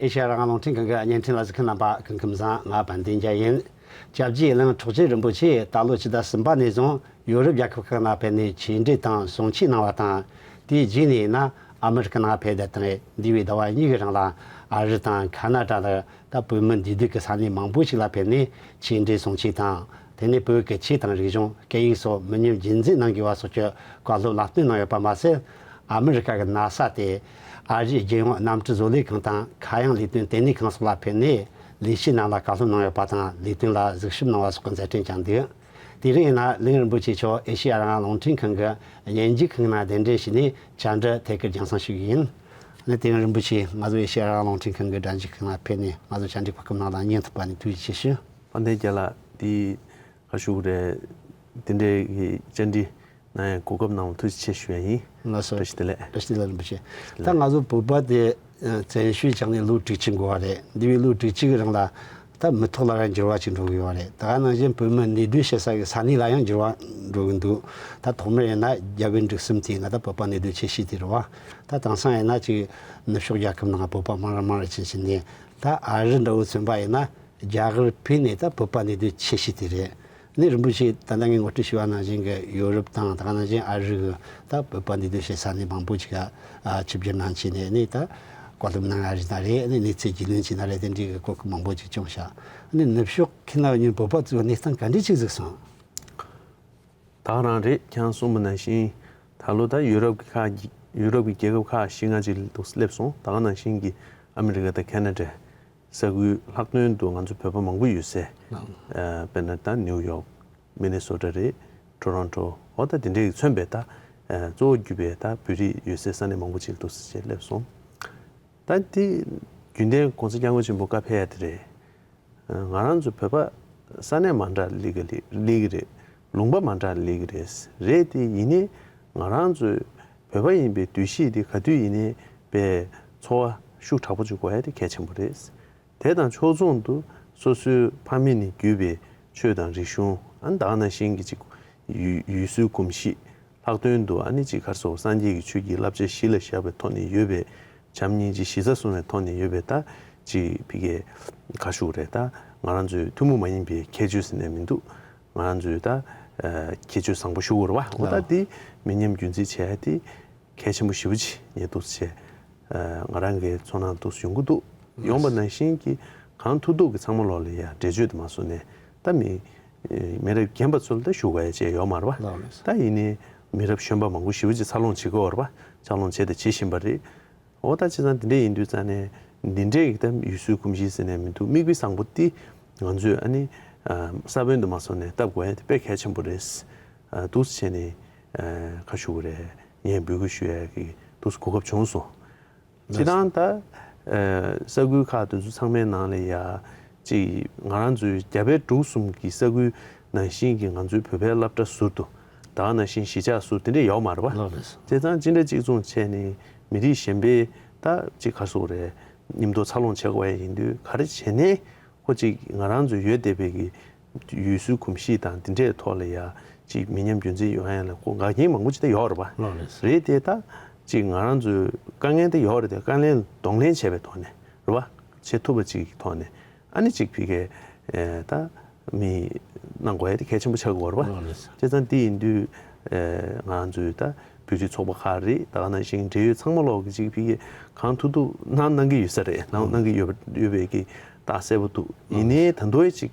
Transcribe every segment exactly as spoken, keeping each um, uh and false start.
ཨེ་ཤེ་ཡ་རང་དབང་རླུང་འཕྲིན་ཁང་གི་བརྙན་འཕྲིན་ལ་གཟིགས་མཁན་རྣམ་པ་སྐུ་ཁམས་བཟང་། ང་དཔལ་ལྡན་རྒྱལ་ཡིན། སྐྱབས་རྗེ་གླིང་འཕྲོག་བྱེད་རིན་པོ་ཆེས་ད་ལོ་ཕྱི་ཟླ་གསུམ་པ་ནས་བཟུང་ཡོ་རོབ་རྒྱལ་ཁབ་ཁག་ནང་ཕེབས་ནས་ཆེད་མགྲོན་དང་གསུང་ཆོས་གནང་བ་དང་། དེའི་རྗེས་ནས་ཡིན་ན་ཨ་མི་རི་ཀ་ནང་ཕེབས་བསྡད་དང་། འདས་པའི་ཟླ་བ་གཉིས་ཀྱི་རིང་ལ་ཨ་རི་དང་ཁ་ན་ཌ་ལ་ད་བོད་མི་འདུས་སྡོད་ཀྱི་ས་གནས་མང་པོ་ཞིག་ལ་ཕེབས་ནས་ཆེད་མགྲོན་གསུང་ཆོས་དང་། དེ་ནས་བོད་ཀྱི་ཆོས་དང་རིག་གཞུང་། སྐད་ཡིག་སོགས་མི་ཉམས་རྒྱུན་འཛིན་གནང་དགོས་པ་སོགས་ཀྱི་བཀའ་སློབ་ལམ་སྟོན་གནང་ཡོད་པ་མ་ཟད། ཨ་མི་རི་ཀ་གི་ན་ས་སྟེ་ཨ་རིའི་རྒྱལ་ཡོངས་གནམ་གྲུ་བཟོ་ལས་ཁང་དང་ཁ་གཡང་ལས་དོན་ལྟེ་གནས་ཁང་སོགས་ལ་ཕེབས་ནས་ལས་བྱེད་རྣམས་ལ་བཀའ་སློབ་གནང་ཡོད་པ་དང་། ལས་དོན་ལ་གཟིགས་ཞིབ་གནང་བ་སོགས་ཀྱི་མཛད་འཕྲིན་ཀྱང་འདུག་དེ་རིང་ཡིན་ན་གླིང་རིན་པོ་ཆེ་མཆོག་ཨེ་ཤེ་ཡ་རང་དབང་རླུང་འཕྲིན་ཁང་གི་བརྙན་རྒྱུག་ཁང་ནང་གདན་འདྲེན་ཞུས་ནས་བཅར་འདྲི་ཐད་ཀར་རྒྱང་སྲིང་ཞུ་གི་ཡིན། ཨ་ནི་དེ་རིང་རིན་པོ་ཆེ་ང་ཚོ་ཨེ་ཤེ་ཡ་རང་དབང་རླུང་འཕྲིན་ཁང་གི་སྒྲ་འཇུག་ཁང་ལ་ཕེབས་ནས་ང་ཚོ་བཅར་འདྲི་གོ་སྐབས་གནང་བ་ལ་སྙིང་ཐག་པ་ནས་ཐུགས་རྗེ་ཆེ་ཞུ། དཔལ་ལྡན་རྒྱལ་ལགས། དེ་ག་ཞུ་དགོས་རེད། དེ་འདྲའི་གི་བཅར་འདྲི་གནང་ཡ་གོ་སྐབས་གནང་བ་ཐུགས་རྗེ་ཆེ་ཞུ་ཡ་ཡིན། ལགས་སོ། བཀྲ་ཤིས་བདེ་ལེགས། བཀྲ་ཤིས་བདེ་ལེགས་རིན་པོ་ཆེ། ད་ང་ཚོ་བོད་པ་དེ་བཙན་བྱོལ་བཅངས་ནས་ལོ་དྲུག་ཅུ་འགོར་བ་རེད། འདས་པའི་ལོ་དྲུག་ཅུ་གི་རིང་ལ་ད་མི་ཐོག་ལ་རང་འགྱུར་བ་ཅིག་འགྲོ་གི་ཡོད་རེད། ད་ག་ནང་བཞིན་བོད་མི་གནས་སྡོད་བྱེད་ས་གི་ས་གནས་ལ་ཡང་འགྱུར་བ་འགྲོ་གི་འདུག་ད་ཐོག་མར་ཡིན་ན་རྒྱལ་བོའི་འབྲུག་གསུམ་དེ་ཡིན་ན་ད་བོད་པ་གནས་སྡོད་ཆེ་ཤོས་དེ་རེད་བ། ད་དེང་སང་ཡིན་ན་ཅིག་ནུབ་ཕྱོགས་རྒྱལ་ཁབ་ནང་བོད་པ་མང་རུ་མང་རུ་ཕྱིན་ཕྱིན་ནས། ད་ཨ་རི་འདྲ་བོ་མཚོན་པ་ཡིན་ན། རྒྱ་གར་ཕེབས་ནས་ད་བོད་པ་གནས་སྡོད་ཆེ་ཤོས་དེ་རེད། ནི་རིན་པོ་ཆེ་ད་ལྟ་ངས་ངོ་སྤྲོད་ཞུས་པ་ནང་བཞིན་གྱི་ཡོ་རོབ་དང་ད་ག་ནང་བཞིན་ཨ་རི་གི་ད་བོད་པ་གནས་སྡོད་བྱེད་ས་གནས་མང་པོ་ཅིག་ལ་ཆིབས་བསྒྱུར་གནང་བྱས་ནས་ནི་ད་བཀའ་སློབ་གནང་ཡ་རེད་ད་རེད། ནི་གནས་ཚུལ་རྒྱུས་ལོན་བྱས་ན་རེད། དེ་འདྲའི་གི་གོ་སྐབས་མང་པོ་ཅིག་བྱུང་ཤག་ནི་ནུབ་ཕྱོགས་ཁྱེད་རྣམ་པ་གཉིས་བོད་པ་ཚོའི་གནས་སྟངས་ག་འདྲས་ཅིག་གཟིགས་སོང་། ད་ག་རང་རེད། ཁྱེད་རང་གསུངས་པ་ནང་བཞིན་ད་ལོ་ད་ཡུ་རོབ་ཀྱི་ཁག་ཡུ་རོབ་ཀྱི་རྒྱལ་ཁབ་ཁག་བཞི་ལྔ་ཅིག་ཏུ་སླེབས་སོང་། ད་ག་ནང་བཞིན་གྱི་ཨ་མི་རི་ཀ་དང་ཁེ་ན་ཌ། ས་ཁུལ་ལྷག་དོན་དུ་ང་ཚོ་བོད་པ་མང་པོ་ཡོད་སའི་ལགས། ཨ་དཔེར་ན་ད་ནིའུ་ཡོག་མི་ནི་སོ་ཊ་རེད། ཊོ་རོན་ཊོ། འོ་ད་དེ་འདྲའི་མཚོན་པའི་ད་ཨ་གཙོ་བོ་གྱུར་པའི་ད་བོད་རིགས་ཡོད་སའི་ས་གནས་མང་པོ་ཅིག་ཏུ་སླེབས་སོང་། ད་དེ་རྒྱུན་ལྡན་གོང་ས་སྐྱབས་མགོན་ཆེན་པོ་བཀའ་ཕེབས་ཡ་དེ་རེད། ང་རང་ཚོ་བོད་པ་ས་གནས་མ་འདྲ་སླེབས་ཀྱི་སླེབས་ཀྱི་རེད། ལུང་པ་མ་འདྲ་སླེབས་ཀྱི་རེད། རེད་དེ་ཡིན་ནའི་ང་རང་ཚོའི་བོད་པ་ཡིན་པའི་འདུ་ཤེས་དེ་ག་དུས་ཡིན་ནའི་པའི་འཚོ་བ་ཤུགས་དྲག་པོ་ཅིག་དགོས་ཡ་དེ་གལ་ཆེན་པོ་རེད། དེ་དང་ཕྱོགས་མཚུངས་དུ་སོ་སོའི་ཕ་མེས་ནས་བརྒྱུད་པའི་ཆོས་དང་རིག་གཞུང་། ཨ་ནི་ད་ག་ནང་བཞིན་གྱི་ཅིག་ཡུལ་ཡུལ་སྲོལ་གོམས་གཤིས། ལྷག་དོན་དུ་ཨ་ནི་ཅིག་ག་རེ་ཟེར། སངས་རྒྱས་ཀྱི་ཆོས་ཀྱི་བསླབ་བྱ་གཞི་ལ་བཞག་པའི་ཐོག་ནས་ཡོད་པའི་བྱམས་སྙིང་རྗེ་གཞི་རྩར་བཟུང་བའི་ཐོག་ནས་ཡོད་པའི་ད་ཅིག་ཕ་གི་ག་ཞུ་དགོས་རེད། ད་ང་རང་ཚོའི་ཐུན་མོང་མ་ཡིན་པའི་ཁྱད་ཆོས་ཟེར་ནས་མི་འདུག་ང་རང་ཚོའི་ད་ཨ་ཁྱད་ཆོས་བཟང་པོ་ཞུ་དགོས་རེད་བ། འོ་ད་ལགས། དེ་མི་ཉམས་རྒྱུན་འཛིན་བྱེད་ཡ་དེ་གལ་ཆེན་པོ་ཞེ་པོ་ཅིག་ངས་འདུག་སེ་བྱས། ཨ་ང་རང་གི་ཚོར་སྣང་འདུག་སེ་ཡོང་གི་འདུག་ཡོང་བ་ནང་བཞིན་གྱི་གང་ཐུབ་ཐུབ་ཀྱི་ཚང་མ་ལོག་ལ་ཡ་འགྲེལ་བརྗོད་དུ་མ་སོང་ནས་ད་མི་མི་རབས་རྒན་པ་ཚོ་ལ་ད་ཞུ་དགོས་ཡ་ཅིག་ཡོད་མ་རེད་བ། ལགས་ལགས། ད་ཡིན་ནའི་མི་རབས་གཞོན་པ་མང་པོ་ཞེ་པོ་ཅིག་འཚར་ལོངས་བྱེད་ཀྱི་ཡོད་རེད་བ། འཚར་ལོངས་བྱས་དང་བྱེད་བཞིན་པ་རེད། འོ་ད་བྱས་ཙང་འདི་འདྲ་ཡིན་དུས་ཙང་ནས་འདི་འདྲའི་གི་ད་ཡུལ་སྲོལ་གོམས་གཤིས་ཟེར་ནས་མི་འདུག་མིག་དཔེ་བཟང་པོ་འདི་ང་ཚོས་ཨ་ནི་ཨ་ས་བོན་དུ་མ་སོང་ནས་བཏབ་དགོས་ཡ་དེ་དཔེ་གལ་ཆེན་པོ་རེད། ཨ་འདུག་སེ་བྱས་ནས་ཨ་ཁ་ཞུ་དགོས་རེད། ངས་འབོད་སྐུལ་ཞུ་ཡ་གི་འདུག་སེ་གོ་སྐབས་བྱུང་སོང་། སྤྱིར་བཏང་ད་ཨ་ས་ཁུལ་ཁག་དེ་ཚོ་ཚང་མའི་ནང་ལ་ཡ་ཅིག་ང་རང་ཚོའི་རྒྱ་བལ་འབྲུག་གསུམ་གྱི་ས་ཁུལ་ནང་བཞིན་གྱི་ང་ཚོའི་བོད་པའི་སློབ་གྲྭ་ཟུར་དུ་ད་ག་ནང་བཞིན་གཞིས་ཆགས་ཟུར་དེ་འདྲ་ཡོད་མ་རེད་བ། ལགས་རེད། བྱས་ཙང་ཅི་འདྲ་གཅིག་མཚུངས་བྱས་ནས་མི་རིགས་གཞན་པའི་ད་ཅིག་ག་རེ་ཟེར་དགོས་རེད། མཉམ་དུ་འཚར་ལོངས་བྱེད་དགོས་ཡ་ཡིན་དུས་ག་རེ་བྱས་ནས་ཁོ་ཅིག་ང་རང་ཚོའི་ཡོད་བསྡད་པའི་གི་ཡུལ་སྲོལ་གོམས་གཤིས་དང་དེ་འདྲའི་ཐོག་ལ་ཡ་ཅིག་མི་ཉམས་རྒྱུན་འཛིན་ཡོང་ཡ་ལ་ཁོ་འགག་རྐྱེན་མང་པོ་ཅིག་ད་ཡོད་རེད་བ། ལགས་རེད། རེད་དེ་ད་ཅིག་ང་རང་ཚོའི་དཀའ་ངལ་ད་ཡོད་རེད་དེ་དཀའ་ངལ་གདོང་ལེན་བྱས་པའི་ཐོག་ནས་རེད་བ། བྱེད་ཐུབ་པ་ཅིག་གི་ཐོག་ནས་ཨ་ནི་ཅིག་ཕ་གིའི་ཨེ་ད་མི་གནང་དགོས་ཡ་དེ་གལ་ཆེན་པོ་ཆགས་ཀྱི་ཡོད་རེད་བ། ལགས་རེད། བྱས་ཙང་དེ་ཡིན་དུས་ཨེ་ང་ཚོའི་ད་བོད་རིགས་ཚོགས་པ་ཁག་རེད། ད་ག་ནང་བཞིན་འབྲེལ་ཡོད་ཚང་མ་ལོག་གི་ཅིག་ཕ་གིའི་གང་ཐུབ་ཐུབ་གནང་གནང་གི་ཡོད་ས་རེད། གནང་གནང་གི་ཡོད་པ་ཡོད་པའི་གི་ད་གསལ་པོ་འདུག་ཡིན་ནའི་ད་དུང་ཅིག་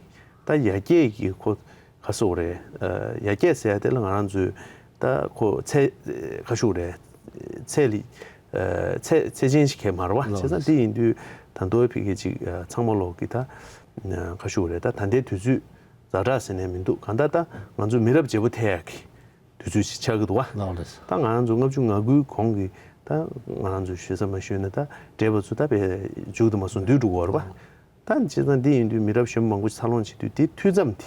ད་ཡར་རྒྱས་ཀྱི་ཁོ་ག་རེ་ཟེར་དགོས་རེད། ཨ་ཡར་རྒྱས་ཟེར་ཡ་དེ་ལ་ང་རང་ཚོའི་ད་ཁོ་ཚད་ག་རེ་ཟེར་དགོས་རེད། ཚད་ལ་ཨ་ཚད་ཚད་ཅན་ཞིག་གས་མ་རེད་བ། ལགས་བྱས་ཙང་། དེ་ཡིན་དུས་ད་དུང་ཕ་གི་ཅིག་ཨ་ཚང་མ་ལོག་གི་ད་ཨ་ག་རེ་ཟེར་དགོས་རེད། ད་ད་ལྟའི་དུས་ཚོད་ཛ་དྲག་ཟེར་ནས་མི་འདུག་གང་ལྟར་ད་ང་ཚོ་མི་རབས་བརྗེ་པོ་ཐེབས་ཡག་གི་དུས་ཚོད་ཅིག་ཆགས་ཀྱི་འདུག་བ། ལགས་རེད། ད་ང་རང་ཚོ་ལྔ་བཅུ་ང་དགུའི་གོང་གི་ད་ང་རང་ཚོ་ཞུ་ས་མ་ཞུས་ན་ད་བགྲེས་པ་ཚོ་ད་བས་མཇུག་ཏུ་མ་སོང་འདུས་འགྲོ་གི་ཡོད་རེད་བ། ད་བྱས་ཙང་འདི་ཡིན་དུས་མི་རབས་གཞོན་པ་མང་པོ་ཅིག་འཚར་ལོངས་བྱེད་དུས་འདི་འཐུས་ཙམ་དེ་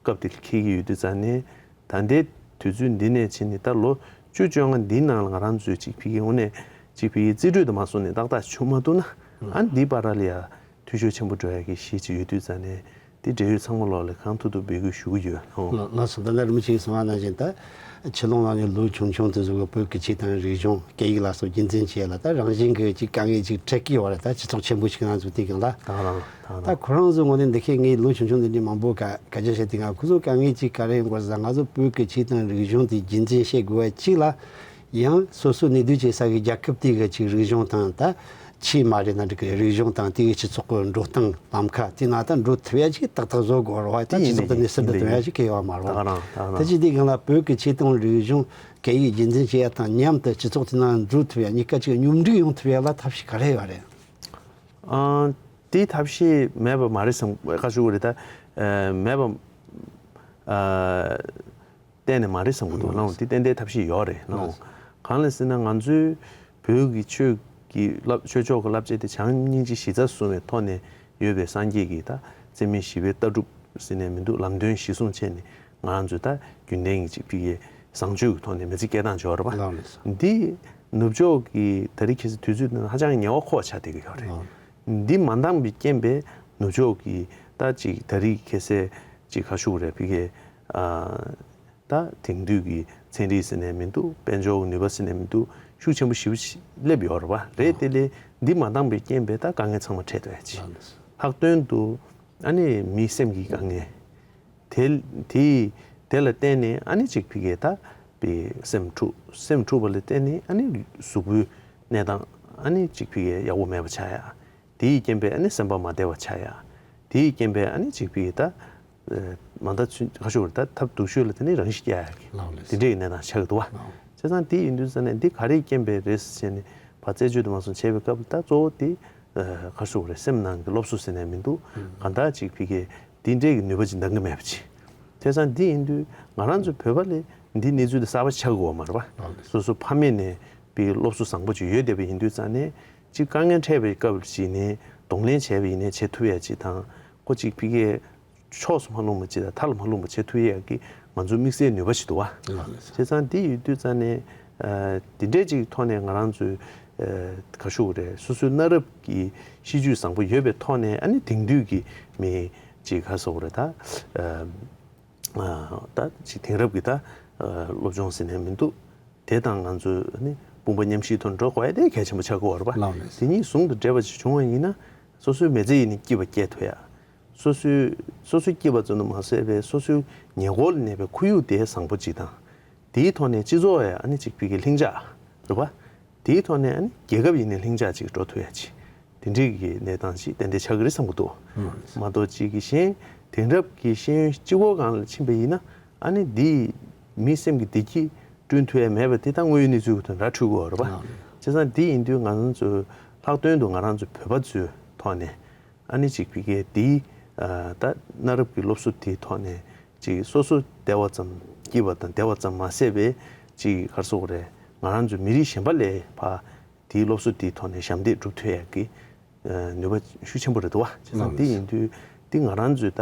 སྐབས་དེར་འཁེལ་གྱི་ཡོད་དུས་ཙང་ནས་ད་ལྟའི་དུས་ཚོད་འདི་ནས་ཕྱིན་ནས་ད་ལོ་བཅུ་བཅོ་ལྔ་འདིའི་ནང་ལ་ང་རང་ཚོས་ཅིག་ཕ་གིའི་དངོས་གནས་ཅིག་ཕ་གིའི་རྩིས་སྤྲོད་དུ་མ་སོང་ནས་ཏག་ཏག་བྱུང་མ་ཐུབ་ན། ཨ་འདི་བར་ལ་ཡ་འཐུས་ཤོར་ཆེན་པོ་འགྲོ་ཡ་གི་གཞི་ཅིག་ཡོད་དུས་ཙང་ནས་ དེ་འབྲེལ་ཡོད་ཚང་མ་ལོག་ལ་གང་ཐུབ་ཐུབ་འབོད་སྐུལ་ཞུ་གི་ཡོད། ཨོ། ལགས་ལགས་སོ། ད་ལྟ་རིན་པོ་ཆེས་གསུངས་པ་ནང་བཞིན་ད་ཕྱི་ལོགས་ལ་ནི་ལོ་ཆུང་ཆུང་དེ་ཚོ་གི་བོད་ཀྱི་ཆོས་དང་རིག་གཞུང་སྐད་ཡིག་ལ་སོགས་རྒྱུན་འཛིན་བྱེད་ཡ་ལ་ད་རང་བཞིན་གྱི་ཅིག་དཀའ་ངལ་ཅིག་འཕྲད་ཀྱི་ཡོད་རེད། ད་སྤྱི་ཚོགས་ཆེན་པོ་ཞིག་ནང་ཚུད་དུས་སྒང་ལ། ད་རང་ད་ད་རང་ཁོ་རང་ཚོ་ངོས་ནས་འདི་ཁའི་ངའི་ལོ་ཆུང་ཆུང་འདི་འདྲའི་མང་པོ་སྐད་སྐད་ཆ་བཤད་དུས་སྒང་ཁོ་ཚོ་དཀའ་ངལ་ཅིག་ག་རེ་ཡོང་དགོས་ཟེར། ང་ཚོ་བོད་ཀྱི་ཆོས་དང་རིག་གཞུང་དེ་རྒྱུན་འཛིན་བྱེད་དགོས་པ་གཅིག་ལ། ཡང་སོ་སོ་གནས་སྡོད་བྱེད་ས་གི་རྒྱལ་ཁབ་དེ་གི་ཅིག་རིག་གཞུང་དང་ད་ཆོས་མ་རེད་ན་འགྲིག་གི་རིག་གཞུང་དང་དེ་གི་སྤྱི་ཚོགས་ཀྱི་འགྲོ་སྟངས་ལམ་ཁ་དེ་ནང་ད་འགྲོ་ཐུབ་ཡ་ཅིག་ཏག་ཏག་བཟོ་དགོས་རེད་བ། ད་སྤྱི་ཚོགས་དེ་ནས་ཟུར་དུ་གཏོང་ཡ་ཅིག་གལ་ཡོད་མ་རེད་བ། ད་ག་རང་ད་ག་རང་ད་ཅི་དེ་གང་ལ་བོད་ཀྱི་ཆོས་དང་རིག་གཞུང་སྐད་ཡིག་རྒྱུན་འཛིན་བྱེད་ཡ་དང་མཉམ་དུ་སྤྱི་ཚོགས་དེ་ནང་འགྲོ་ཐུབ་ཡ་གཉིས་ཀ་ཅིག་མཉམ་འགྲིག་ཡོང་ཐུབ་ཡ་ལ་ཐབས་ཤེས་ག་རེ་ཡོད་རེད། ཨ། དེའི་ཐབས་ཤེས་མེད་པ་མ་རེད་བསམ་ཁ་ཤུ་གི་རེད་ད། ཨ། མེད་པ། ཨ། གཏན་ནས་མ་རེད་བསམ་གི་འདུག་ལགས། དེ་ཏན་ཏན་ཐབས་ཤེས་ཡོད་རེད་ལགས། གང་ལ་ཟེར་ན་ང་ཚོའི་བོད་ཀྱི་ཆོས་ཀྱི་བསླབ་ཆོས་ཕྱོགས་ཀྱི་བསླབ་བྱ་དེ་བྱམས་སྙིང་རྗེ་གཞི་རྩར་བཟུང་བའི་ཐོག་ནས་ཡོད་པའི་སངས་རྒྱས་ཀྱི་ད་བརྩོན་འགྲུས་ཞི་བའི་ལྟ་གྲུབ་ཟེར་ནས་མི་འདུག་ལམ་སྟོན་གཞིར་བཟུང་བྱས་ནས་ང་རང་ཚོས་ད་རྒྱུན་ལྡན་གྱི་ཅིག་ཕ་གིའི་བཟང་སྤྱོད་ཀྱི་ཐོག་ནས་མི་ཚེ་སྐྱེལ་སྟངས་བྱས་པ་རེད་པ། ལགས་ལགས་སོ། འདི་ནུབ་ཕྱོགས་ཀྱི་ད་རེས་ཁ་སང་དུས་ཚོད་ནང་ཧ་ཅང་ཉེ་བ་ཁོག་ཆགས་བསྡད་ཀྱི་ཡོད་རེད། ལགས། འདི་མ་འདང་བའི་རྐྱེན་པས་ནུབ་ཕྱོགས་ཀྱི་ད་ཅིག་ད་རེས་ཁ་སང་ཅིག་ཁ་ཤུ་རེད་ཕ་གིའི། ཨ། ད་དེང་དུས་ཀྱི་ཚན་རིག་ཟེར་ནས་མི་འདུག་དཔལ་འབྱོར་གྱི་ནུས་པ་ཟེར་ནས་མི་འདུག་ཤུགས་ཆེན་པོ་ཞེ་པོ་ཞིག་སླེབས་ཡོད་རེད་པ། རེད། དེ་ལས་འདི་མ་འདང་བའི་རྐྱེན་པས་ད་དཀའ་ངལ་ཚང་མ་འཕྲད་འདུག་ཡ་ཅིག་ལགས་ལགས། ལྷག་དོན་དུ་ཨ་ནི་མིའི་སེམས་ཀྱི་དཀའ་ངལ། དེ་དེ་དེ་ལ་བརྟེན་ནས་ཨ་ནི་ཅིག་ཕ་གིའི་ད་པའི་སེམས་འཁྲུག་སེམས་འཁྲུག་པ་ལ་བརྟེན་ནས་ཨ་ནི་གཟུགས་པོའི་གནས་སྟངས་ཨ་ནི་ཅིག་ཕ་གིའི་ཡག་པོ་མེད་པ་ཆགས་ཡ། དེའི་རྐྱེན་པས་ཨ་ནི་སེམས་པ་མ་བདེ་བ་ཆགས་ཡ། དེའི་རྐྱེན་པས་ཨ་ནི་ཅིག་ཕ་གིའི་ད། མ་ད་ཚུན་ཁ་ཤོར་ད་ཐབས་སྡུག་ཤོས་ལ་དེ་ནི་རང་ཤི་རྒྱག་ཡ་གི་ལགས་ལགས། དེ་འདྲའི་གནས་སྟངས་ཆགས་ཀྱི་འདུག་བ། ལགས། བྱས་ཙང་དེ་ཡིན་དུས་ཙ་ནས་འདི་ག་རེའི་རྐྱེན་པས་རེད་ཟེར་ནས་ཕར་རྩད་གཅོད་དུ་མ་སོང་བྱས་པའི་སྐབས་ལ་ད་གཙོ་བོ་དེ་ཁ་ཤོར་རེད། སེམས་ནང་གི་སློབ་གསོ་ཟེར་ནས་མི་འདུག་གང་ལྟར་ཅིག་ཕ་གིའི་དེ་འདྲའི་གི་ནུས་པ་ཅིག་འདང་གི་མེད་པ་ཅིག་བྱས་ཙང་འདི་ཡིན་དུས་ང་རང་ཚོ་བོད་པ་ལས་འདི་གནས་ཚུལ་དེ་གསར་པ་ཆགས་དགོས་པ་མ་རེད་པ། ལགས་ལགས། སོ་སོ་ཕ་མེས་ནས་པའི་སློབ་གསོ་བཟང་པོ་ཅིག་ཡོད་བསྡད་པ་ཡིན་དུས་ཙ་ནས་ཅིག་དཀའ་ངལ་འཕྲད་པའི་སྐབས་ཅིག་ནས་གདོང་ལེན་བྱས་པ་ཡིན་ནའི་བྱེད་ཐུབ་ཡ་ཅིག་དང་ཁོ་ཅིག་ཕ་གིའི་ཕྱོགས་སུ་མ་ལྷུང་བ་ཅིག་དང་མཐའ་ལ་མ་ལྷུང་བ་བྱེད་ཐུབ་ཡ་གི་ང་ཚོ་དམིགས་བསལ་ནུས་པ་ཞིག་འདུག་བ། ལགས་ལགས། བྱས་ཙང་འདི་ཡོད་དུས་ཙ་ནས་ཨ་འདི་འདྲའི་ཅིག་ཐོག་ནས་ང་རང་ཚོའི་ཨ་ག་ཤུ་རེད། སོ་སོའི་གནའ་རབས་ཀྱི་གཤིས་རྒྱུད་བཟང་པོ་ཡོད་པའི་ཐོག་ནས་ཨ་ནི་དེང་དུས་ཀྱི་མི་ཅིག་ག་ཟེར་དགོས་རེད་ད། ཨ་ཨ་ད་ཅིག་དེང་རབས་ཀྱི་ད་ཨ་སློབ་སྦྱོང་ཟེར་ནས་མི་འདུག་དེ་དང་ང་ཚོའི་ནི་དཔུང་པ་མཉམ་གཤིབ་ཐོག་འགྲོ་དགོས་ཡ་དེ་གལ་ཆེན་པོ་ཆགས་ཀྱི་ཡོད་རེད་པ། ལགས་ལགས། དེ་གཉིས་ཟུང་དུ་འབྲེལ་བ་ཞིག་བྱུང་བ་ཡིན་ན་སོ་སོའི་མི་ཚེ་ཡི་ནི་སྐྱིད་པ་སྐྱེལ་ཐུབ་ཡ། སོ་སོའི་སོ་སོའི་སྐྱིད་པ་ཙམ་དུ་མ་ཟད་པའི་སོ་སོའི་ཉེ་འཁོར་ལ་གནས་པའི་ཁོར་ཡུག་དེ་བཟང་པོ་ཅིག་དང་། དེའི་ཐོག་ནས་སྤྱི་ཚོགས་ཡ་ཨ་ནི་ཅིག་ཕ་གིའི་ལྷིང་འཇགས་རེད་པ། དེའི་ཐོག་ནས་ཨ་ནི་རྒྱལ་ཁབ་ཡིན་ནའི་ལྷིང་འཇགས་ཅིག་འགྲོ་ཐུབ་ཡ་ཅིག་དེ་འདྲའི་གི་གནས་སྟངས་ཅིག་ཏན་ཏན་ཆགས་ཀྱི་རེད་བསམ་གྱི་འདུག་ལགས་ལགས། མ་གཏོགས་ཅིག་གི་གཞན་དེང་རབས་ཀྱི་ཤེས་ཡོན་སྤྱི་བོ་སྒང་ལ་ཕྱིན་པ་ཡིན་ན་ཨ་ནི་འདི་མིའི་སེམས་ཀྱི་བདེ་སྐྱིད་བསྐྲུན་ཐུབ་ཡ་མེད་པ་དེ་ད་དངོས་ཡོད་གནས་ཚུལ་གྱི་ཐོག་ར་འཕྲོད་ཀྱི་ཡོད་རེད་པ། ལགས་ལགས། བྱས་ཙང་འདི་ཡིན་དུས་ང་རང་ཚོའི་ལྷག་དོན་དུ་ང་རང་ཚོ་བོད་པ་ཚོའི་ཐོག་ནས་ཨ་ནི་ཅིག་ཕ་གིའི་འདིའི་ཨ་ད་གནའ་རབས་ཀྱི་སློབ་གསོ་དེའི་ཐོག་ནས་ཅིག་སོ་སོ་བདེ་བ་ཙམ་སྐྱིད་པ་དང་བདེ་བ་ཙམ་མ་ཟད་པའི་ཅིག་ག་རེ་ཟེར་དགོས་རེད། ང་རང་ཚོ་མི་རིགས་གཞན་པ་ལས་ཕར་དེའི་སློབ་གསོ་དེའི་ཐོག་ནས་ཞབས་འདེགས་སྒྲུབ་ཐུབ་ཡག་གི་ཨ་ནུས་པ་ཤུགས་ཆེན་པོ་རེད་འདུག་བ། བྱས་ཙང་དེ་ཡིན་དུས་དེ་ང་རང་ཚོའི་ད་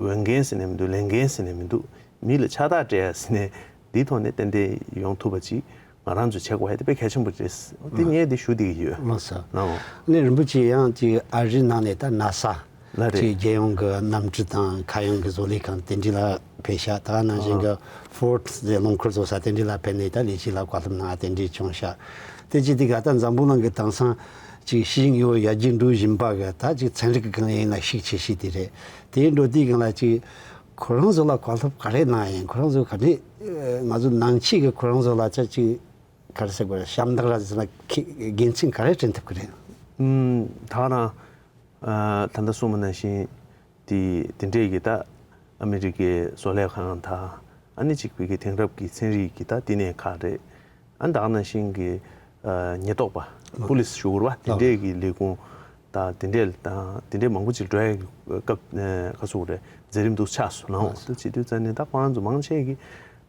འོས་འགན་ཟེར་ནས་མི་འདུག་ལས་འགན་ཟེར་ནས་མི་འདུག་མི་ལ་ཕྱག་རྟགས་སྤྲད་ཡ་ཟེར་ནས་དེའི་ཐོག་ནས་ཏན་ཏན་ཡོང་ཐུབ་པ་ཅིག་ང་རང་ཚོས་བྱེད་དགོས་ཡ་དེ་དཔེ་གལ་ཆེན་པོ་རེད། དེ་ངས་དེ་ཞུ་བསྡད་ཀྱི་ཡོད། ལགས་སོ། ལགས། ཨ་ནི་རིན་པོ་ཆེ་ཡང་ཅིག་ཨ་རིའི་ནང་ནས་ད་ན་ས་ལ་རེད། ཅིག་རྒྱལ་ཡོངས་ཀྱི་གནམ་གྲུ་དང་མཁའ་དབྱིངས་ཀྱི་བཟོ་ལས་ཁང་དེ་འདྲ་ལ་ཕེབས་ཤག་ད་ག་ནང་བཞིན་གྱི་ཨ་ཧྥོར་ཌི་ཟེར་རླངས་འཁོར་བཟོ་ས་དེ་འདྲ་ལ་ཕེབས་ནས་ད་ལས་བྱེད་ལ་བཀའ་སློབ་གནང་བ་དེ་འདྲ་བྱུང་ཤག་དེ་ཅི་དེ་ག་ད་འཛམ་བུ་གླིང་གི་དེང་སང་ཅིག་ཤེས་ཡོན་ཡར་རྒྱས་འགྲོ་བཞིན་པ་གི་ད་ཅིག་ཚན་རིག་གི་སྒང་ལ་ཡིན་ན་ཤུགས་ཆེ་ཤོས་དེ་རེད། དེ་འགྲོ་དུས་སྒང་ལ་ཅིག་ཁོ་རང་ཚོ་ལ་བཀའ་སློབ་ག་རེ་གནང་ཡིན། ཁོ་རང་ཚོ་ག་འདྲས་ང་ཚོ་ནང་ཆོས་ཀྱི་ཁོ་རང་ཚོ་ལ་ཅིག་ག་རེ་ཟེར་དགོས་རེད། ཞབས་འདེགས་ར་ཟེར་ན་ཁེ་དགེ་མཚན་ག་རེ་བསྐྲུན་ཐུབ་ཀྱི་རེད། ཨུམ། ད་རང་ཨ་ད་ལྟ་གསུངས་པ་ནང་བཞིན་དེ་དེ་འདྲས་ཀྱི་ད་ཨ་མི་རི་ཀའི་བཟོ་ལས་ཁང་དང་ཨ་ནི་གཅིག་པའི་གི་དེང་རབས་ཀྱི་ཚན་རིག་གི་ད་དེ་ནས་ཁག་རེད། ཨ་ད་ག་ནང་བཞིན་གྱི་ཨ་ཉེན་རྟོག་པ་པུ་ལིས་ཞུ་དགོས་རེད་བ། དེ་འདྲས་ཀྱི་ལས་ཁུངས་དང་དེ་འདྲས་དང་དེ་འདྲས་མང་པོ་ཅིག་འགྲོ་ཡ་གི་སྐབས་ཨ་ག་ཟེར་དགོས་རེད། མཛད་རིམ་འདུག་ཆགས་སོང་ལགས། དེ་བྱེད་དུས་ཙ་ནས་ད་ཁོ་རང་ཚོ་མང་ཆེ་གི་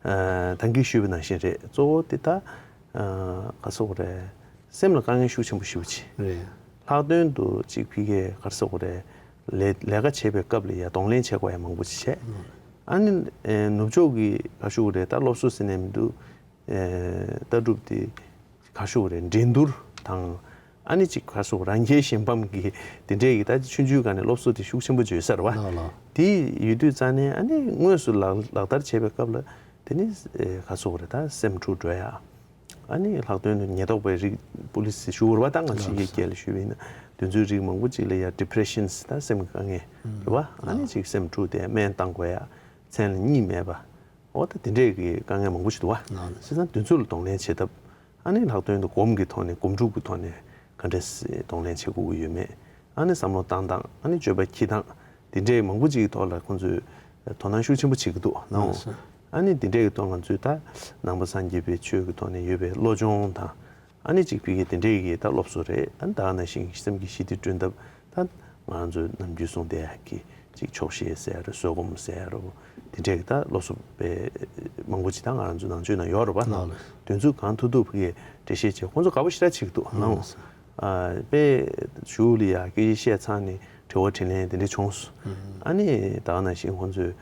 ཨ་ད་གིན་ཞུས་པ་ནང་བཞིན་རེད། གཙོ་བོ་དེ་ད་ཨ་ག་ཟེར་དགོས་རེད། སེམས་ལ་དཀའ་ངལ་ཤུགས་ཆེན་པོ་ཞེ་པོ་ཅིག་རེད། ལྷག་དོན་དུ་ཅིག་ཕ་གིའི་ག་རེ་ཟེར་དགོས་རེད། ལས་ལས་ཀ་བྱེད་པའི་སྐབས་ལ་ཡ་གདོང་ལེན་བྱེད་དགོས་ཡ་མང་པོ་ཅིག་བྱས། ཨ་ནི་ཨེ་ནུབ་ཕྱོགས་ཀྱི་ག་ཞུ་དགོས་རེད། ད་སློབ་གསོ་ཟེར་ནས་མི་འདུག་ཨེ་ལྟ་གྲུབ་དེ་ག་ཞུ་དགོས་རེད། འགྲན་བསྡུར་དང་ ཨ་ནི་ཅིག་ག་སོགས་རང་རྒྱལ་གཞན་ཕམ་གྱི་དེ་འདྲས་ཀྱི་ད་ཆུང་ཆུང་སྒང་ནས་སློབ་གསོ་དེ་ཤུགས་ཆེན་པོ་བྱོས་ས་རེད་བ། ལགས་ལགས། དེ་ཡོད་དུས་ཙང་ནས་ཨ་ནི་དངོས་སུ་ལག་ལག་བསྟར་བྱེད་པའི་སྐབས་ལ་དེ་ནི་ཨེ་ག་སོགས་རེད། ད་སེམས་འཁྲུག་འགྲོ་ཡ། ཨ་ནི་ལྷག་དོན་དུ་ཉེན་རྟོག་པའི་རིགས་པུ་ལི་སི་ཞུ་བར་བ་དང་ང་ཚོ་ཡི་གེ་ལ་ཞུས་པ་ཡིན་ན་དེ་ཚོའི་རིགས་མང་པོ་ཅིག་ལ་ཡ་ཌི་པི་རེ་ཤན་ད་སེམས་ཀྱི་དཀའ་ངལ་རེད་བ། ཨ་ནི་ཅིག་སེམས་འཁྲུག་དེ་སྨན་བཏང་དགོས་ཡ། མཚན་ལ་གཉིད་མེད་པ། འོ་ད་དེ་འདྲས་ཀྱི་དཀའ་ངལ་མང་པོ་ཞིག་འདུག་བ། ལགས་ལགས། བྱས་ཙང་དེ་ཚོ་ལ་གདོང་ལེན་བྱེད་ཐབས། ཨ་ནི་ལྷག་དོན་དུ་སྒོམ་གྱི་ཐོག་ནས་སྒོམ་སྒྲུབ་ཀྱི་ཐོག་ནས་ག་འདྲས་གདོང་ལེན་བྱེད་དགོས་ཀྱི་ཡོད་མེད། ཨ་ནི་བསམ་བློ་བཏང་སྟངས། ཨ་ནི་སྤྱོད་པ་འཁྱེར་སྟངས། དེ་འདྲས་མང་པོ་ཅིག་གི་ཐོག་ལ་ཁོང་ཚོས་དོ་སྣང་ཤུགས་ཆེན་པོ་བྱེད་ཀྱི་འདུག་ནའོ། ལགས་སོ། ཨ་ནི་དེ་འདྲས་ཀྱི་ཐོག་ང་ཚོས་ད་ནང་པ་སངས་རྒྱས་པའི་ཆོས་ཀྱི་ཐོག་ནས་ཡོད་པའི་བློ་སྦྱོང་དང་། ཨ་ནི་ཅིག་ཕ་གི་དེ་འདྲས་ཀྱི་ད་སློབ་གསོ་རེད། ཨ་ནི་ད་ག་ནང་བཞིན་སེམས་ཀྱི་ཞི་བདེ་བསྐྲུན་ཐབས། ད་ང་རང་ཚོའི་ནམ་རྒྱུན་གསུངས་བསྡད་ཡག་གི་ཅིག་ཆོག་ཤེས་ཟེར་ཡ་རེད། བཟོད་སྒོམ་ཟེར་ཡ་རེད། དེ་འདྲས་ཀྱི་ད་སློབ་གསོ་པའི་མང་པོ་ཅིག་ད་ང་རང་ཚོའི་ནང་ཆོས་ནང་ཡོད་རེད་པ། ལགས་ལགས། དེ་ཚོ་གང་ཐུབ་ཐུབ་ཕ་གི་འགྲེལ་བཤད་བྱས། ཁོང་ཚོ་དགའ་པོ་ཞེ་དྲག་བྱེད་ཀྱི་འདུག་ནའོ། ལགས་ལགས། ཨ་དཔེ་གཞུག་ལ་ཡ་སྐད་ཆ་བཤད་ཚར་ནས་དྲི་བ་དྲིས་ལན་དེ་འདྲས་བྱུང་སོང་། ཨ་ནི་ད་ག་ནང་བཞིན་ཁོང་ཚོས་